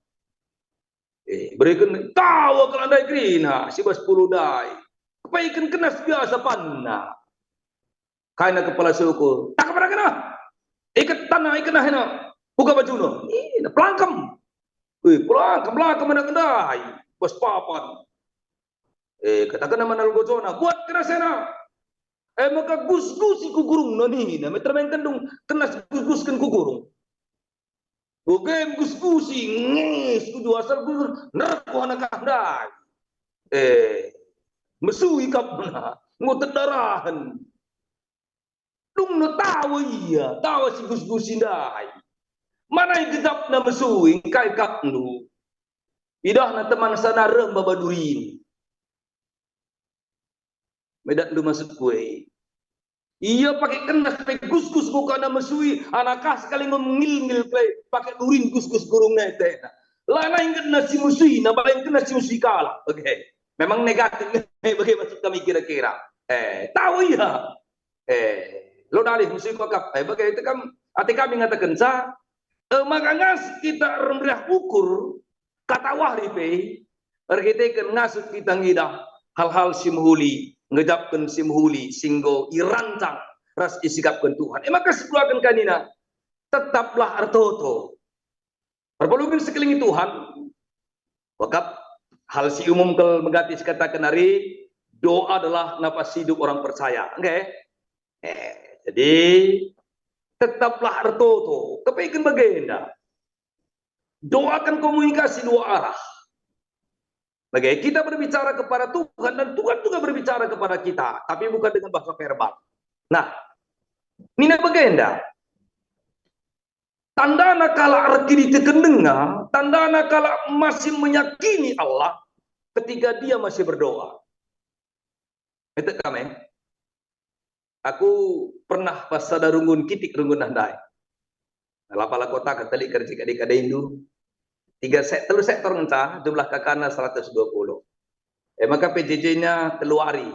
Eh, bereken tawa kalak ndai kerina, si bas puluh ndai. Kepeken kenas biasa panna. Kaina kepala suku, "Tangkap anak ena! Iket tanna, iket nahena! Buka bajuna!" Ih, pelangkem. Wih, pelangkem, pelangkem anak ndai. Bas papan. Eh, katakenna man alu gojona, "Buat kenas ena!" E maka gusgusi ku gurungna nina, me termain kendung kenas gusgusken ku gurung. Bage gusgusi, nges ku juas gus, nerko anak ndai. Eh, mesui kap na, enggo tedarahen. Dungna tawa ia, tawa si gusgusi ndai. Mana gejapna mesui, engkai kapndu? Idahna teman sana reh maba durin. Medatndu maksudku e. Ia pake kenas pe gusgus bukana mesui, anak ah sekali enggo ngil-ngil pe pake durin gusgus gurung nai tena. Lanai ngena si mesui, na baing kena si mesui kalak. Oke. Memang negatif bage maksud kami kira-kira. Eh, tawa ia. Eh, lo dalih mesui kok kap. Eh, bage itu kam, ate kami ngatakenca, eh, maka ngasup kita ermeriah ukur, katawari pe, erkiteken ngasup kita ngidah hal-hal si mehuli, ngejapken si mehuli, si enggo irancang ras isikapken Tuhan. E maka sipulaken ka nina, tetaplah ertoto. Perpulungen sekelilingna Tuhan, wakap hal si umum kal megati sikataken ari, doa adalah napas hidup orang percaya. Oke? Eh, jadi tetaplah ertoto. Kepeken bagenda. Doa kan komunikasi dua arah. Bage, kita berbicara kepada Tuhan dan Tuhan juga berbicara kepada kita, tapi bukan dengan bahasa verbal. Nah, nina bagenda. Tandana kalak erkiniteken denga, tandana kalak masih meyakini Allah ketika dia masih berdoa. Etek kami. Aku pernah pas sada runggun kitik runggun ndai. Lapa la kota ketelik kerja kade-kade indu. Tiga se-, telu sektor ngenca, jumlah kakana seratus dua puluh. Eh, maka P J J-nya telu hari.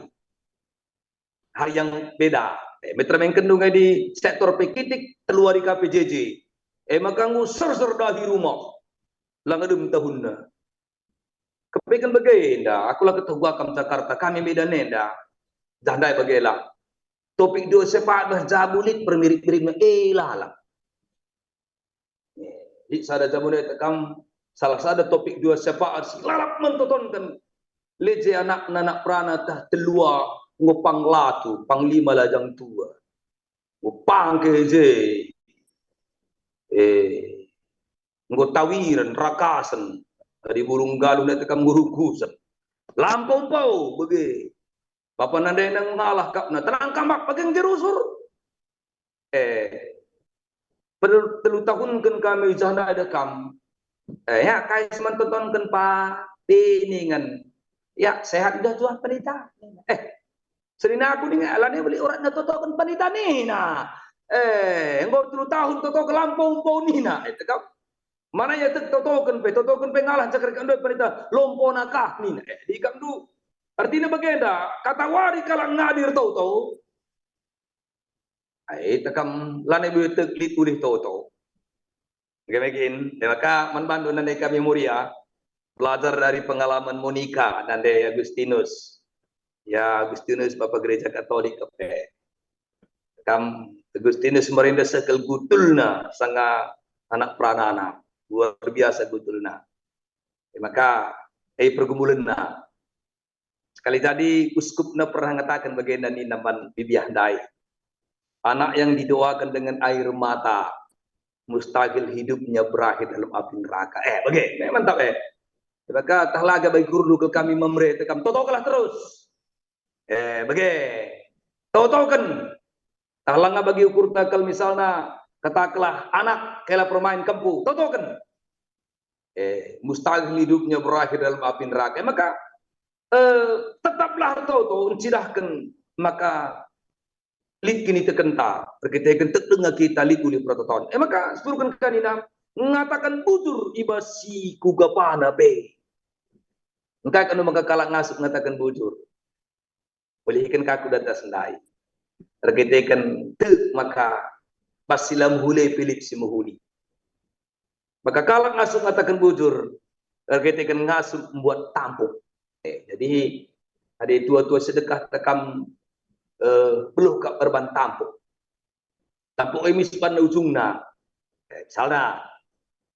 Hari yang beda. Eh, meter mengkendung di sektor Pekitik, telu hari ka P J J. Eh, maka ngusur-sur dahi rumah. Lang adem tahunna. Kepeken bage enda, aku la keteh gua kam Jakarta, kami Medan enda. Jah ndai bage la. Topik dua sepak dah jabu lit permirit-mirit me, eh, lala. Lit sada jabu ndai tekam, salah sada topik dua sepak si lalap mentotonken. Leje anak, anak perana tah telua, enggo panglatu, panglima lajang tua. Enggo pangke je. Eh, enggo tawiren, rakasen. Adi burung galuh ndai tekam ngurukusen. Lampau-mpau, bage. Bapa nandai nang ngalah kapna, tenang kamak bage ngerusur. Eh, per-, telu tahun ken kami jah ndai dekam. Eh, ya, kai seman tontonken pa, piningen. Ya, sehat dah tuah pelita. Eh, senina aku ningen, alani beli urat na totoken pelita nina. Eh, enggo telu tahun toto kelampau-mpau nina. Eh, tekam. Mana ya tek totoken pe, totoken pe ngalah cakar kandoi pelita, lompo nakah nina. Eh, di kam du. Artina bagenda, kata wari kalak ngadir toto. Ai, tekam lanai bui tek lit ulih toto. Oke, mungkin. Ya, maka man bandu nande kami Muria, belajar dari pengalaman Monica, nande Agustinus. Ya, Agustinus, Bapa Gereja Katolik kepe. Kam Agustinus merenda sekel gutulna sanga anak peranana. Luar biasa gutulna. E maka, e pergumulenna. Sekali jadi uskupna pernah ngataken bagenda nina man bibiah ndai. Anak yang didoakan dengan air mata, mustahil hidupnya berakhir dalam api neraka. Eh, bage, eh, mantap, eh. Maka tah laga bagi guru kal kami memere, tekam totokenlah terus. Eh, bage. Totoken. Tah langa bagi ukurta kal misalna, katakenlah anak, kela permain kempu. Totoken. Eh, mustahil hidupnya berakhir dalam api neraka. Maka, eh, tetaplah ertoto, encidahken maka lit kinitekenta, erkiteken tek denga kita lit ulih pertoton. E maka, seturuken kanina, ngataken bujur i bas si kugapana pe. Engkai kanu maka kalak ngasup ngataken bujur? Ulihken ka ku data sendai. Erkiteken tek maka bas si la mehuli pe lit si mehuli. Maka kalak ngasup ngataken bujur, erkiteken ngasup mbuat tampuk. Eh, jadi, adi tua-tua sedekah tekam, eh, beluh kap erban tampuk. Tampuk e mis banna ujungna. Eh, misalna,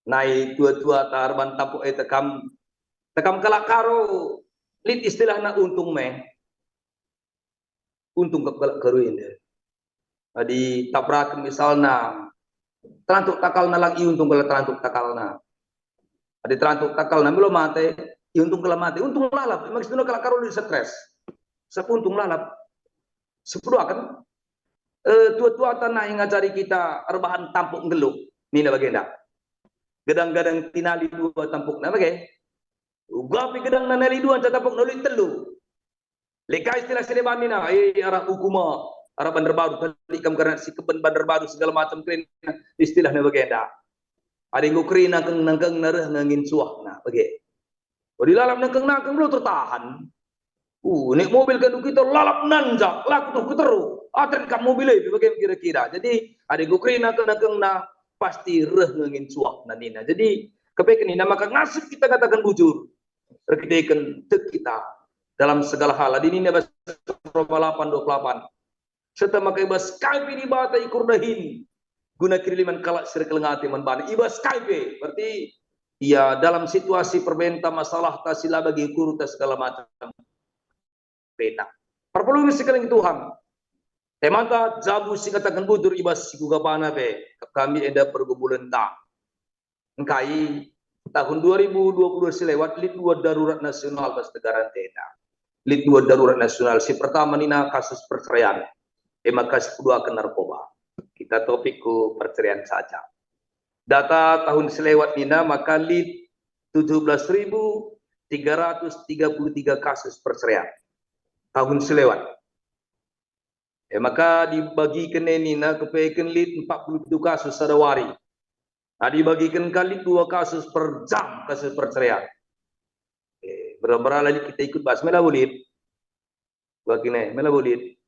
nai tua-tua ta erban tampuk e tekam, tekam kalak Karo, lit istilahna untung me. Untung kap kalak Karo enda. Adi tapraken misalna, terantuk takalna lang iuntung kalak terantuk takalna. Adi terantuk takalna melo mate, iuntung kalak mate. Untung lalap, maksudna kalak Karo lit stres. Sap untung lalap. Sepeduaken, eh, tua-tua tanah yang ngajari kita erbahan tampuk nggeluh. Nina bagenda. Gedang-gedang tinali dua tampukna bage. Uga pe gedang nanali dua tampukna lit telu. Leka istilah si deban nina, eh, arah ukuma, arah Bandarbaru, tadi kam karena si keben Bandarbaru segala macam kerina, istilahna bagenda. Adi enggo kerina nangkeng-nangkengna reh nge ngin suahna, bage. Adi lalap nangkeng-nangkeng belum tertahan. Uh, nek mobil kan kita lalap nanjak, laku tuh keteru. Atren kam mobil e, bage kira-kira. Jadi, adi enggo kerina nangkeng-nangkengna, pasti reh nge ngin suahna nina. Jadi, kepeken nina maka ngasup kita ngataken bujur. Erkiteken tek kita dalam segala hal. Adi nina bas Roma delapan dua puluh delapan. Serta maka i bas kai pe Dibata ikur dahin guna kidilimen kalak si erkeleng ate man baNa. I bas kai pe, berarti ia dalam situasi perbenta, masalahta, si la bagi ukurta, segala macam. Bena. Perpulungen si keleng Tuhan. Temanta jabu si ngataken bujur i bas si kugapana pe, kami enda pergumulenta. Engkai tahun dua ribu dua puluh dua si lewat lit dua darurat nasional bas negara enda. Lit dua darurat nasional. Si pertama nina kasus perceraian. E maka si kedua narkoba. Kita topik ku perceraian saja. Data tahun si lewat nina maka lit tujuh belas ribu tiga ratus tiga puluh tiga kasus perceraian. Tahun si lewat. E maka dibagiken e nina kepeken lit empat puluh pitu kasus sada wari. Nah, dibagiken ka lit dua kasus per jam, kasus perceraian. Eh, berapa lit kita ikut bas? Mela lit. Bagine, mela lit.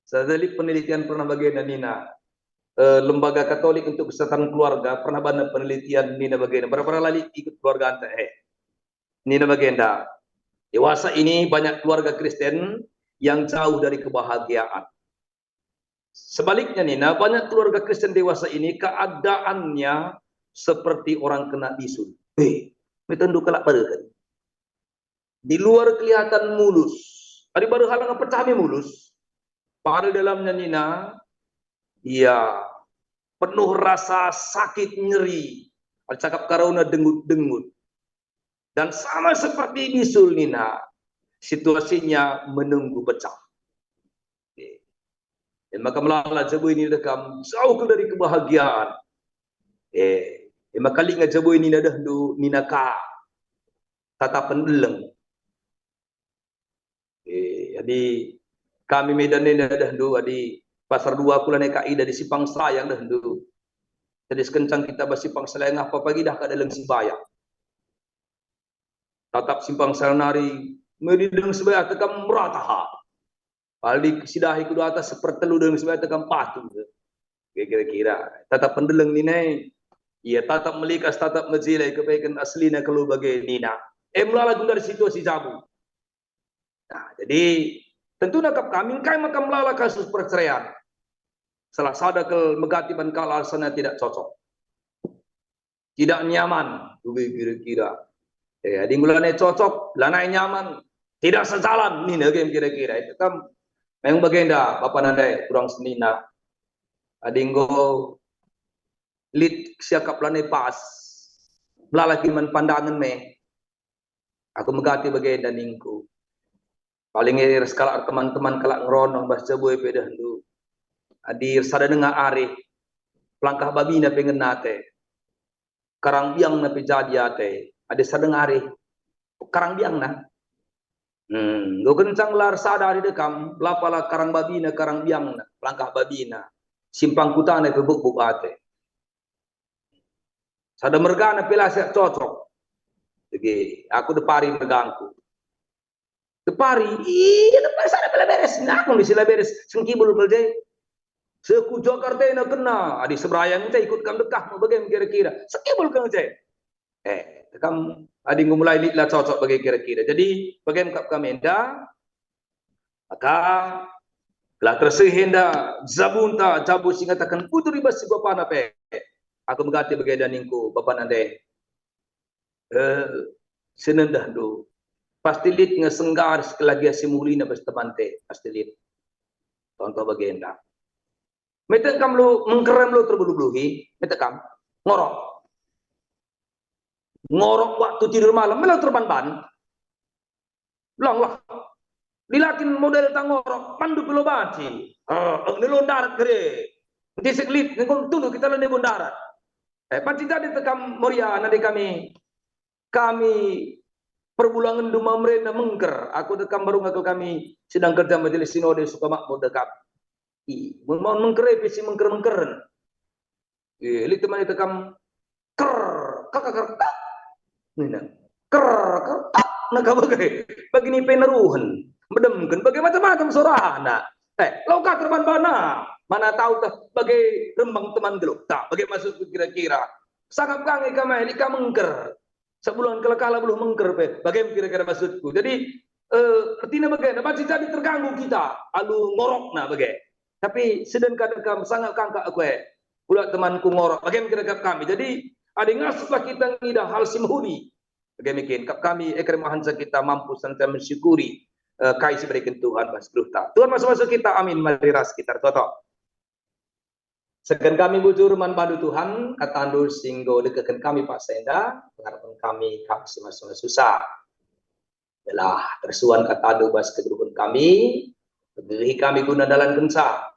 Sada lit penelitian pernah bagenda nina, eh, Lembaga Katolik untuk Kesehatan Keluarga pernah banna penelitian nina bagenda. Berapa lit ikut keluarga anta, eh. Nina bagenda, dewasa ini banyak keluarga Kristen yang jauh dari kebahagiaan. Sebaliknya nina, banyak keluarga Kristen dewasa ini keadaannya seperti orang kena bisul. Eh, metendu kalak baru kan. Di luar kelihatan mulus. Adi baru halang pecah me mulus. Padahal dalamnya nina, ia penuh rasa sakit nyeri. Cakap Karona dengut-dengut. Dan sama seperti bisul nina, situasinya menunggu pecah. Eh, maka melala jabu ini dekam jauh dari kebahagiaan. Eh, maka lit nge jabu ini nadehndu nina ka tatapen deleng. Eh, jadi kami Medan ini nadehndu, adi pasar dua kula neka ida di Simpang Sayang dehndu. Jadi sekencang kita bas Simpang Sayang apa pagi dah ka deleng Sibayang. Tatap Simpang Sayang nari, medi deleng Sibayang tekam merata ha. Pali sidahi kudu atas sepertelu deleng Sibayang tekam patu. Kira-kira tatap pendeleng nina, ia tatap melikas, tatap mejile, kepeken aslina kelu bage nina. Em lala guna situasi jabu. Nah, jadi Tentuna kap kami, engkai maka melala kasus perceraian? Salah sada kal megati ban kalak alasana tidak cocok. Tidak nyaman, bage kira-kira. Eh, adi enggo lanai cocok, lanai nyaman, tidak sejalan, nina game kira-kira. Itu kan memang bagenda, Bapa nandai, kurang senina. Adi enggo lit siakap lanai pas, melala kin man pandangen me. Aku megati bagenda ningku. Paling e ras kalak teman-teman kalak ngeronong bas jabu e pe dehndu. Adi ersada denga arih, pelangkah babina pe ngena ate. Karang biangna pe jadi ate. Adi ersada denga arih, karang biangna. Hmm, enggo kencang la ersada arih dekam, la pala karang babina, karang biangna, pelangkah babina. Simpang kutana pe bukbuk ate. Sada mergana pe la siap cocok. Dage, aku depari mergangku. Depari, iya depari sada pe la beres. Nah, aku misi la beres. Sengkibul kal je. Seku Jakarta ena kena. Adi seberayang je ikut kam dekah me bage kira-kira. Sengkibul kal je. Eh, kam adi enggo mulai lit la cocok bage kira-kira. Jadi, bage kap kami enda, maka la tersih enda jabunta, jabu si ngataken bujur i bas si bapana pe. Aku megati bagenda ningku, Bapa nande. Eh, senendahndu. Pasti lit nge senggar sekelagia si mulina bas temante, pasti lit. Contoh bagenda. Mete kam lu mengkerem lu terbuluh-buluhi, mete kam ngorok. Ngorok waktu tidur malam, melo terban-ban. Longlah. Dilakin model tangorok, pandu pelo banci. Eh, nelo ndarat kere. Ntisik lit, enggo tunduh kita lende ndarat. Eh, panci jadi tekam Moria, nadi kami, kami perbulangen duma merenda mengker. Aku tekam baru ngakel kami sidang kerja majelis sinode suka makmur dekap. I, mun mengker pe si mengker-mengkeren. Eh, lit teman tekam ker, kaka ker, tak. Nina, ker, ker, tak. Nah, ka bage. Bagini pe neruhen. Medemken, bage macam-macam sorana. Eh, lau ka terban bana. Mana tahu tah bage rembang teman geluh. Tak, bage maksudku kira-kira. Sangap ka nge kami, lit ka mengker. Sebulan kala-kala beluh mengker pe. Bage kira-kira maksudku. Jadi, eh, ertina bage, nah, banci jadi terganggu kita. Alu ngorokna bage. Tapi seden kadang kam sangap kangka aku, eh. Pula temanku ngorok, bage kira kami. Jadi, adi ngasup kita ngidah hal si mehuli. Bage mungkin, kap kami, eh, keremahan kita mampu senantiasa mensyukuri, eh, kai si berikan Tuhan bas geluhta. Tuhan masuk-masuk kita, amin. Mari ras kita ertoto. Segen kami bujur man bandu Tuhan, katandu si enggo dekeken kami paksa enda, pengarepen kami, kami si masuk susah. Belah, tersuan katandu bas kegeluhen kami, pegegehi kami guna ndalankenca.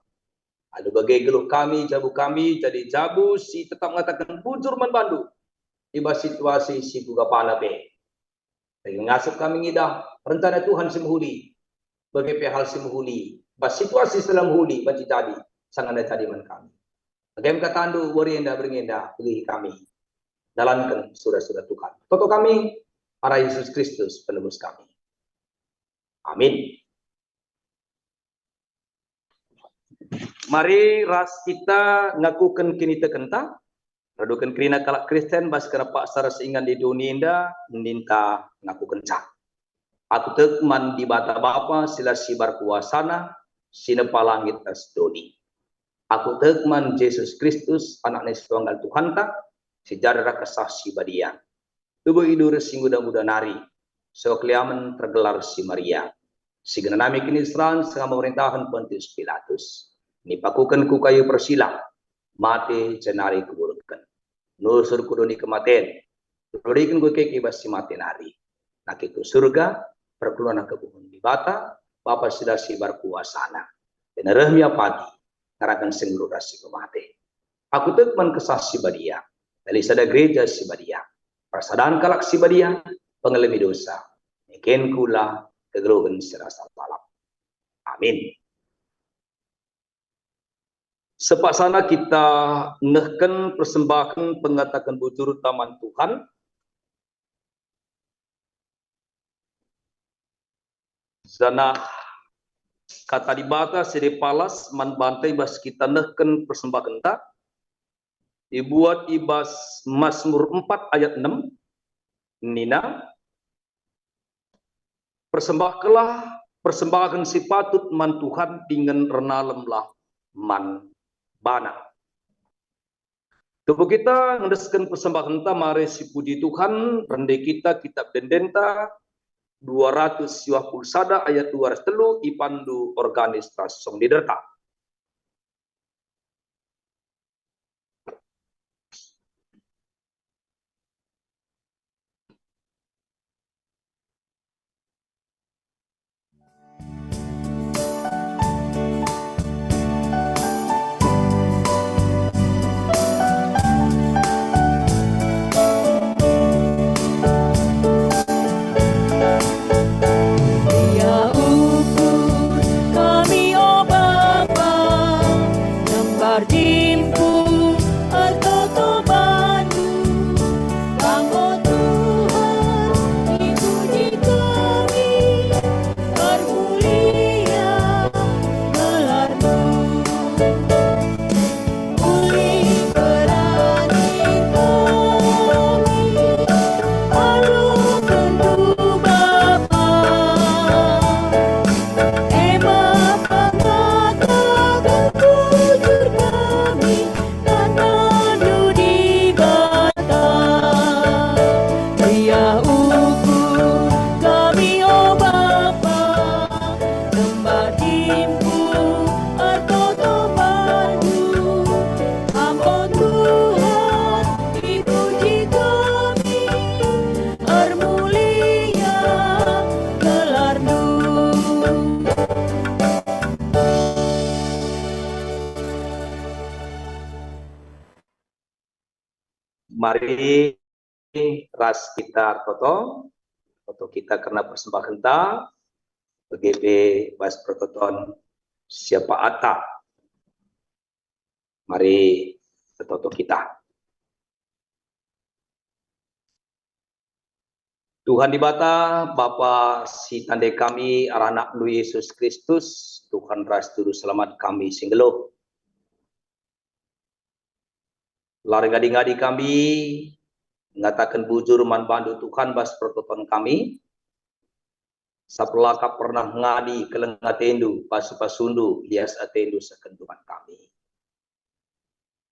Alu bage geluh kami, jabu kami, jadi jabu si tetap ngataken bujur man bandu i bas situasi si pegapana pe. Bage ngasup kami ngidah rencana Tuhan si mehuli, bage pe hal si mehuli, bas situasi si la mehuli banci jadi, sangana jadi man kami. Bage me katandu, wari enda, berngi enda, pegegehi kami. Dalanken sura-sura Tuhan. Toto kami, arah Yesus Kristus, penebus kami. Amin. Mari ras kita ngakuken kinitekenta, raduken kerina kalak Kristen bas kena paksa ras ingan di doni enda, ninta ngakukenca. Aku tek man Dibata Bapa si la sibar kuasana, si nepa langit ras doni. Aku tek man Jesus Kristus, Anakna si tunggal Tuhanta, si jadi Kesah Si Badia. Tubuh idur si nguda-nguda nari, so keliamen tergelar si Maria. Si genanami kiniseran sanga pemerintahen Pontius Pilatus. Nipakuken ku kayu persilang, mate jenari kuburken. Nusur ku doni kematen, ruriken ku keke bas si mate nari. Nake ku surga, perkeluna kebuhun Dibata, Bapa si la sibar kuasana. Penereh mia pagi, ngaraken si nggeluh ras si pemate. Aku tek man Kesah Si Badia, tali sada gereja si badia, persadan kalak si badia, pengelemi dosa, neken kula kegeluhen si rasa lalap. Amin. Sepaksana kita nehken persembahen pengataken bujur taman Tuhan, janah Kata Dibata si depalas man banta i bas kita nehken persembahenta, ibuat i bas Masmur empat ayat enam, nina, "Persembahkenlah persembahen si patut man Tuhan dingen ernalemlah man baNa. Tubuh kita ngendesken persembahenta, mari sipuji Tuhan, rende kita Kitab Ende-Endenta dua ratus siwah puluh sada ayat dua ras telu, ipandu organis ras song leaderta. Ia ukur kami, o Bapa, nembar timpu ertoto bandu. Kam, o Tuhan, dipuji kami, ermulia gelarNdu. Ulih berani kami aluken tu Bapa, e maka ngataken bujur kami, tandandu Dibata. Ia ukur kami, o Bapa, nembar timpu ertoto bandu. Kam, o Tuhan, dipuji kami, ermulia gelarNdu. Mari ras kita ertoto, ertoto kita kerna persembahenta, bage pe bas pertoton siapa ata. Mari ertoto kita. Tuhan Dibata, Bapa si tande kami arah AnakNdu Yesus Kristus, Tuhan ras Juru Selamat kami si nggeluh. La ngadi-ngadi kami ngataken bujur man baNdu Tuhan bas pertoton kami, sabap la ka pernah ngadi keleng ateNdu, pasu-pasuNdu, lias ateNdu seh kenndu man kami.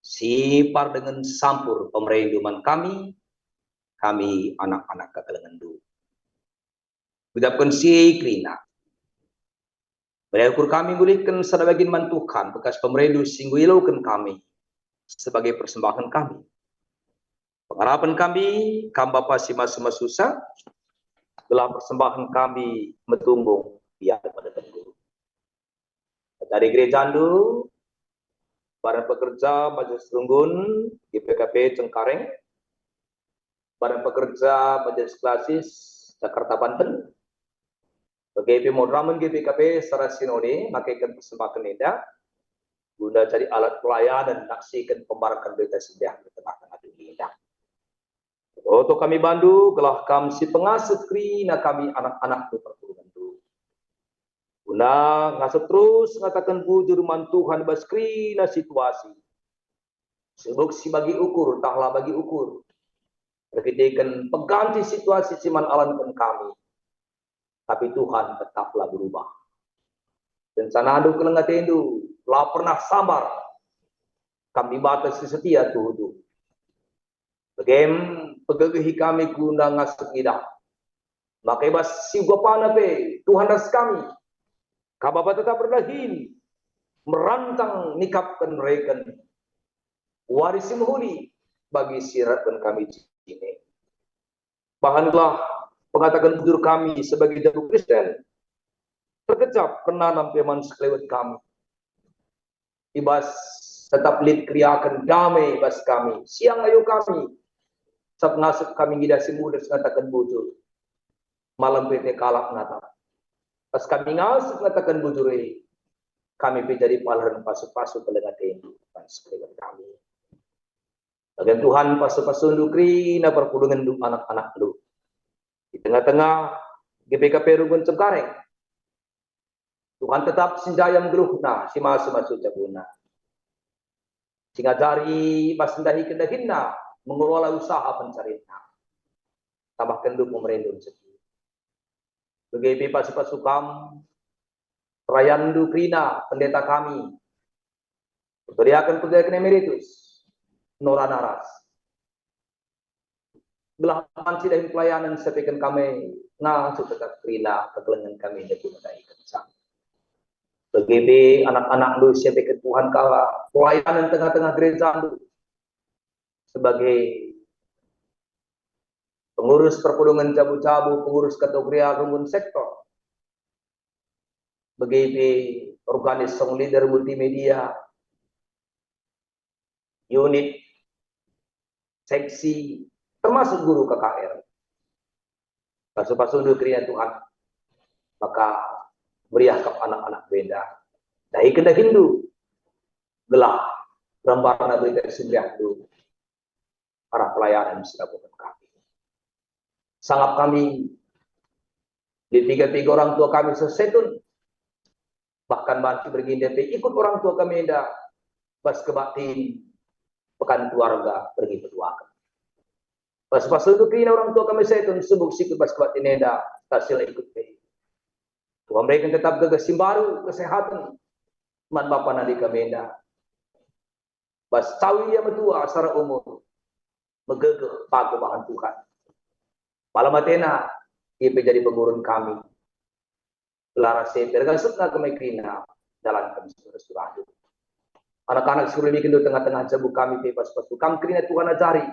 Sipar dingen sampur pemereNdu man kami, kami anak-anak kekelengenNdu. Ucapken si kerina. Meriah ukur kami ngulihken sada bagin man Tuhan, bekas pemereNdu si enggo ialoken kami sebagai persembahen kami. Pengarapen kami, Kam Bapa si masu-masusa, gelah persembahen kami metunggung i ateNdu. Dari gerejaNdu, Badan Pekerja Majelis Runggun G P K P Cengkareng, Badan Pekerja Majelis Klasis Jakarta Banten, bage pe moderamen G P K P secara sinode makeken persembahen enda guna jadi alat pelayanen naksiken pembarken Berita Si Meriah i tengah-tengah doni enda. Ertoto kami bandu, gelah Kam si pengasup kerina kami anak-anakNdu perpulungenNdu. Guna ngasup terus ngataken bujur man Tuhan bas kerina situasi. Sibuk si bagi ukur, tah la bagi ukur. Erkiteken peganti situasi si man alanken kami. Tapi Tuhan tetaplah berubah. RencanaNdu, keleng ateNdu, la pernah sambar. Kam Dibata si setia tuhu-tuhu. Bage me pegegehi kami guna ngasup ngidah. Maka i bas si uga pana pe, Tuhan ras kami. Kam Bapa tetap erdahin, merantang nikapken reken wari si mehuli bagi si rarapken kami jine. Bahanlah pengataken bujur kami sebagai jabu Kristen, terkecap, kernanam pe man sekelewet kami. I bas tetap lit keriahen dame i bas kami, siang ayo kami, sabap ngasup kami ngidah si mudas ngataken bujur. Malem pe ate kalak ngataken. Pas kami ngasup ngataken bujur e, kami pe jadi paleren pasu-pasu keleng ateNdu man sekelewet kami. Bage Tuhan, pasu-pasuNdu kerina perpulungenNdu, anak-anakNdu. I tengah-tengah G P K P Runggun Cengkareng, Tuhan tetap si njayam geluhna, si masu-masu jabuna. Si ngajari bas ndahiken dahinna mengelola usaha pencarinna. TambahkenNdu pemereNdu rezeki. Bage pe pasu-pasu Kam, pelayanenndu kerina pendeta kami, pertua diaken, pertua diaken emeritus, Nora Naras. Gelah banci dahin pelayanen siapeken kami ngasup tetap kerina kekelengen kami enda guna dahiken sang. Bagi pe anak-anakndu siapeken Tuhan ka pelayanen tengah-tengah gerejandu sebagai pengurus perpulungen jabu-jabu, pengurus kategori runggun sektor, bagi pe organis song leader multimedia, unit, seksi, termasuk guru K K R. Pasu-pasundu kerina Tuhan, maka meriah kap anak-anak enda. Dahiken dahinndu, gelah rambana berita si meriahndu arah pelayanan si lakoken kami. Sangap kami, di piga-piga orang tua kami sesetun, bahkan banci bergi enda pe ikut orang tua kami enda bas kebaktin Pekan Keluarga bergi peduaken. Bas-bas kerina orang tua kami sesetun subuk sikut bas kebaktin enda, tasil ikut pe. Tuhan berikan tetap gegeh si mbaru, kesehatan man bapa nande kami enda. Bas cawi ia metua secara umur, megegeh page bahan Tuhan. Malam atena, ia pe jadi pengurun kami. Gelah ras e pe ergasutna kami kerina dalanken sura-surahndu. Anak-anak si kami bikin di tengah-tengah jabu kami pe pasu-pasu kam kerina Tuhan ajari.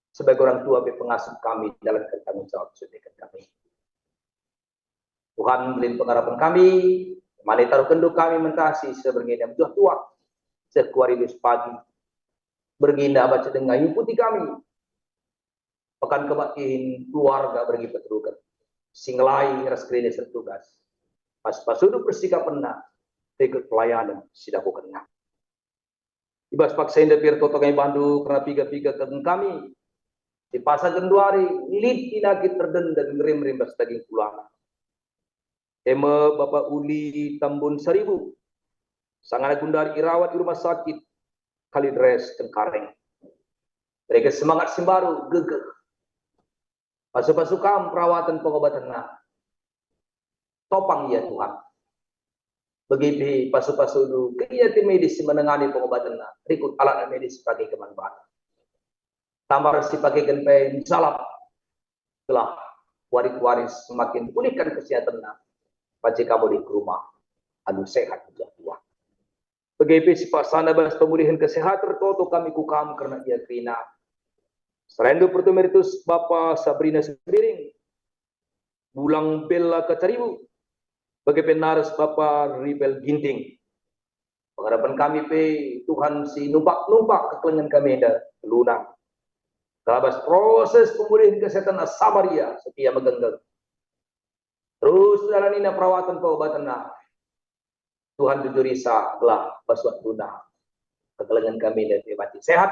Sebagai orang tua pe pengasup kami dalanken tanggung jawab si ibereken kami. Tuhan, mbelin pengarapen kami, mane taruhkenndu kami mentasi seberngina mejuah tuah, seh kuari dus pagi. Berngina baca denga iuputi kami. Pekan kebaktin keluarga bergi peteruken. Singelai ras kerina sertugas. Pas-pasundu persikapenna, ikut pelayanen si lakokenna. I bas paksa enda pe ertoto kami bandu kerna piga-piga keken kami. Sipasa genduari, lit inakit erdenden ngerem-rem bas daging kulana. E me Bapa Uli Tambun Saribu, sangana gundari irawat i rumah sakit Kalidres Cengkareng. Bereken semangat si mbaru, gegeh. Pasu-pasu kam perawatan pengobatenna. Topang ia Tuhan. Bagi pe pasu-pasundu kerina tim medis si menangani pengobatenna, rikut alatna medis pake keman bana. Tambar si pakeken pe njalap gelah wari-wari semakin pulihkan kesehatanna, banci kam mulih ke rumah alu sehat mejuah tuah. Bage pe sipasana bas pemulihen kesehaten ertoto kami ku kam kerna ia kerina. Serayandu pertua emeritus Bapa Sabrina Sembiring, Bulang Bella Kacaribu, bage pe naras Bapa Ribel Ginting. Pengarapen kami pe Tuhan si numpak-numpak kekelengen kami enda, teluna. Gelah bas proses pemulihen kesehatan Samaria setia megenggeng. Terus dalanina perawatan pengobatenna. Tuhan jujurisa gelah bas waktuna kekelengen kami enda pe banci sehat.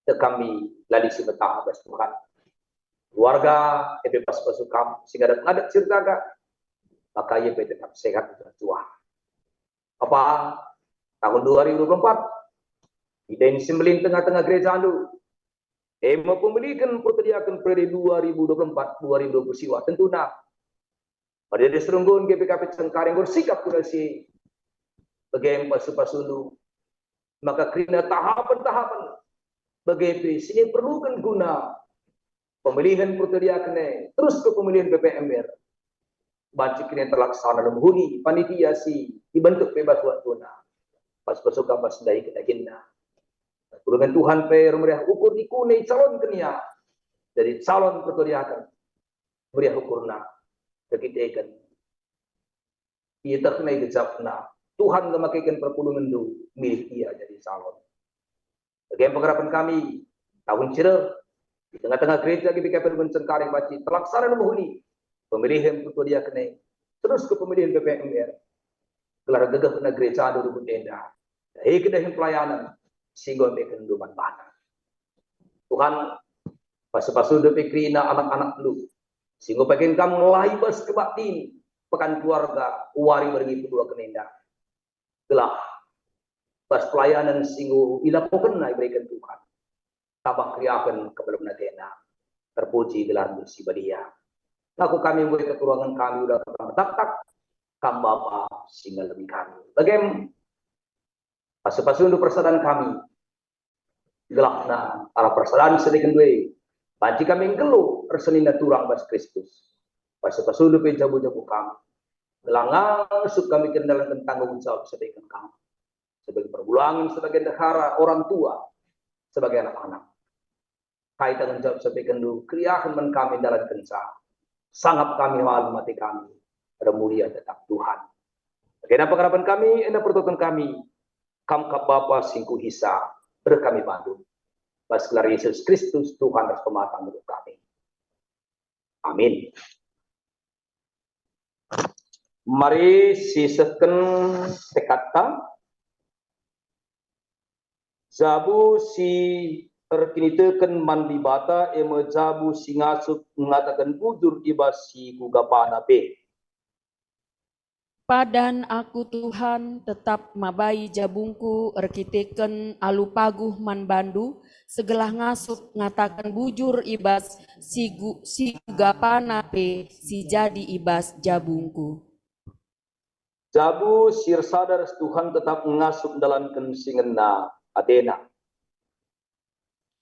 Tek kami la lit si betah bas Tuhan. Keluarga, e pe pasu-pasu kam si ngadap-ngadap si erjaga, maka ia pe tetap sehat mejuah tuah. Bapa, tahun dua ribu dua puluh empat, idahin si mbelin tengah-tengah gerejandu, e me pemilihen pertua diaken periode dua ribu dua puluh empat, dua ribu dua puluh siwa, tentuna. Pada diserunggun G B K P Cengkareng enggo ersikap ku bas si bage pasu-pasundu, maka kerina tahapen-tahapen bage pe si diperluken guna pemilihen pertua diaken e, terus ke pemilihen P P M R. Banci kerina terlaksana lem huni panitia si ibentuk pe bas waktuna. Pasu-pasu kam bas ndai kedahinna. Perpulungen Tuhan pe ermeriah ukur dikune icalonken ia jadi calon pertua diaken. Meriah ukurna, erkiteken ietehna, igejapna, Tuhan nge makeken perpulungenndu milih ia jadi calon. Bage pengarapen kami, tahun si reh, di tengah-tengah gereja G B K P Perpulungen Cengkareng banci terlaksana lem huni pemilihen pertua diaken e, terus ke pemilihen P P M R. Gelah gegehna gerejandu runggun enda, dahi kedahin pelayanen si enggo iberekenndu man bana. Tuhan, pasu-pasundu pe kerina anak-anakndu si enggo pakeken kam ngelahi bas kebaktin Pekan Keluarga wari bergi peduaken enda. Gelah bas pelayanen si enggo ilakokenna ibereken Tuhan, tambah keriahen kebalen atena. Terpuji gelarndu si badia. Lako kami mbue kekurangen kami, ula kam ertaktak, kam Bapa si ngalemi kami. Bage me pasu-pasundu persadan kami, gelahna arah persadan si dekenndu e, banci kami nggeluh ersenina turang bas Kristus. Pasu-pasundu pe jabu-jabu kami, gelah ngasup kami kendalanken tanggung jawab si dekenndu kami sebagai perbulangen, sebagai ndehara, orang tua, sebagai anak-anak. Kai tanggung jawab si dekenndu, keriahen man kami ndalankenca. Sangap kami, malem ate kami, ermulia tetap Tuhan. Bage me pengharapen kami, enda pertoton kami, Kam kap Bapa si ngkuhisa, reh kami bandu. Bas gelar Yesus Kristus, Tuhan ras Pematang kami. Amin. Mari sisehken tekadta. Jabu si erkiniteken man Dibata e me jabu si ngasup ngataken bujur i bas si kugapana pe. Padan aku, Tuhan, tetap mabai jabungku erkiteken alu paguh man bandu, segelah ngasup ngataken bujur i bas si gu-, si kugapana pe si jadi i bas jabungku. Jabu si ersada ras Tuhan tetap ngasup ndalanken si ngena atena.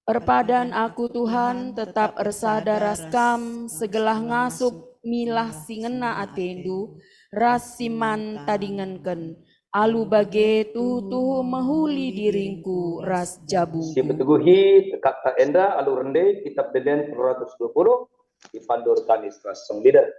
Erpadan aku, Tuhan, tetap ersada ras Kam, segelah ngasup milah si ngena atendu, ras si man tadingenken. Alu bage tuhu-tuhu mehuli diringku ras jabungku. Si peteguhi tekadta enda alu rende Kitab Denden dua ratus dua puluh, dipandu organis ras song leader.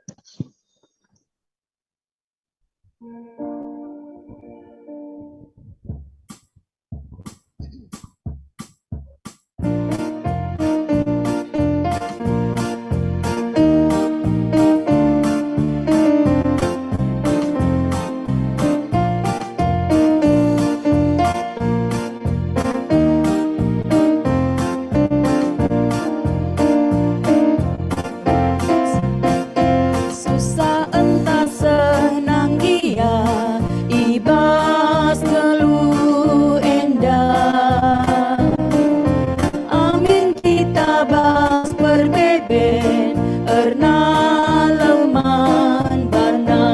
Susah ntah senang gia i bas nggeluh enda. Amin kita bas perbeben erna leman bana.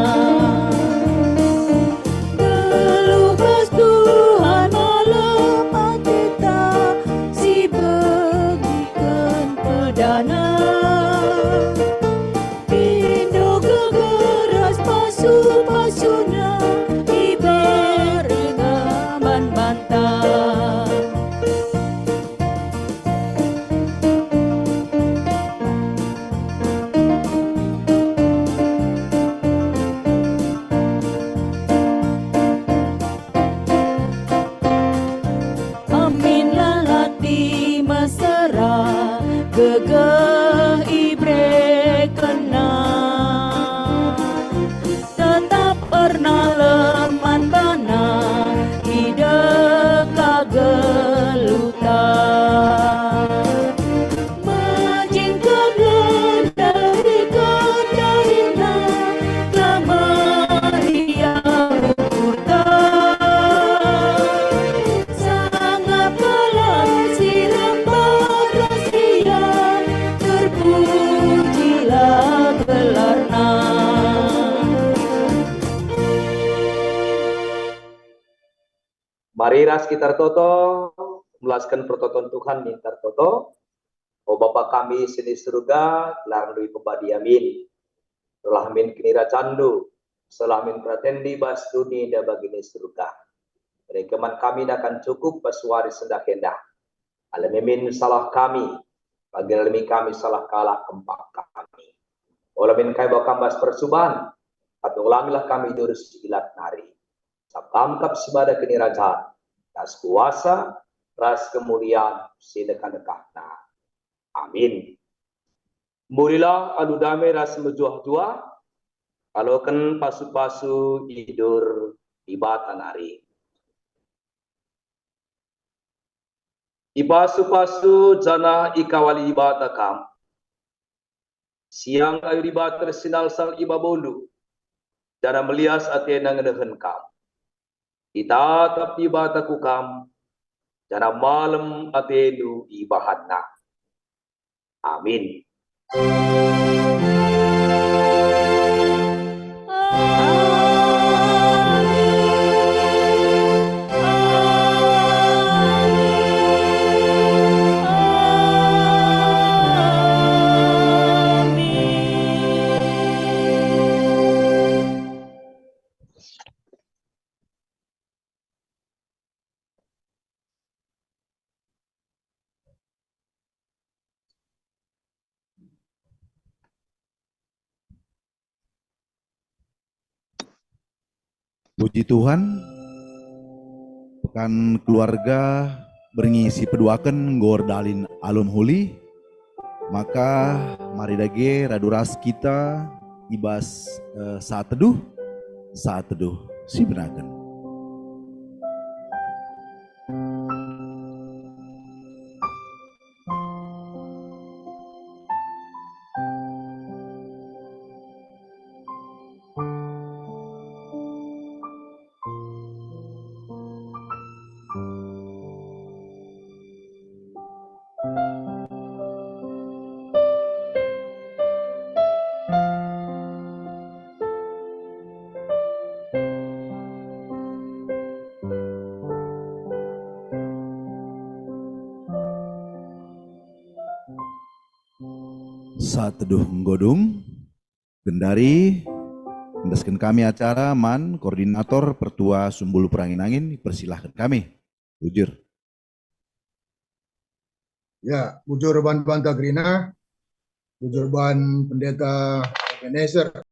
Geluh bas Tuhan malem ateta si begiken pedana. Pindo gegeras pasu-pasuna iberna man banta. Amin lalati mesera gegeh iberekenna. Tetap erna leman bana i deka geluhta. Mejingken gendari-gendarina, la meriah ukurta. Sangap kalak si rembak ras ia, terpujilah gelarna. Mari ras kita ertoto, melasken pertoton Tuhan ninta ertoto. O Bapa kami si i surga, gelarNdu ipebadi amin. Solah min kinirajanNdu, solah min peratenNdu i bas doni enda bagi i surga. Bereken man kami nakan cukup bas wari sendah enda. Alemi min salah kami, bagi nalemi kami salah kalak kempak kami. Ola min kami bawa kam bas percuban, tapi ulangilah kami i bas si ilat nari. Sabap kam kap si mada kinirajan, ras kuasa, ras kemulian si ndekah-ndekahna. Amin. Murilah alu dame ras mejuah-juah, aloken pasu-pasu idur Dibata nari. Ipasu-pasu janah ikawali Dibata kam. Siang ayu Dibata ersinalsal i babondu, janah melias atena ngenehen kam. Itatap Dibata ku kam, janah malem atendu ibahanNa. Amin. Puji Tuhan, pekan keluarga berngi si peduaken enggo erdalin alu mehuli, maka mari dage radu ras kita i bas, eh, saat teduh, saat teduh si benaken. Saat teduh enggo dung, gendari endesken kami acara man koordinator Pertua Sumbulu Perangin-angin, persilahken kami. Bujur. Ya, bujur ban banta kerina, bujur ban Pendeta Ebenezer.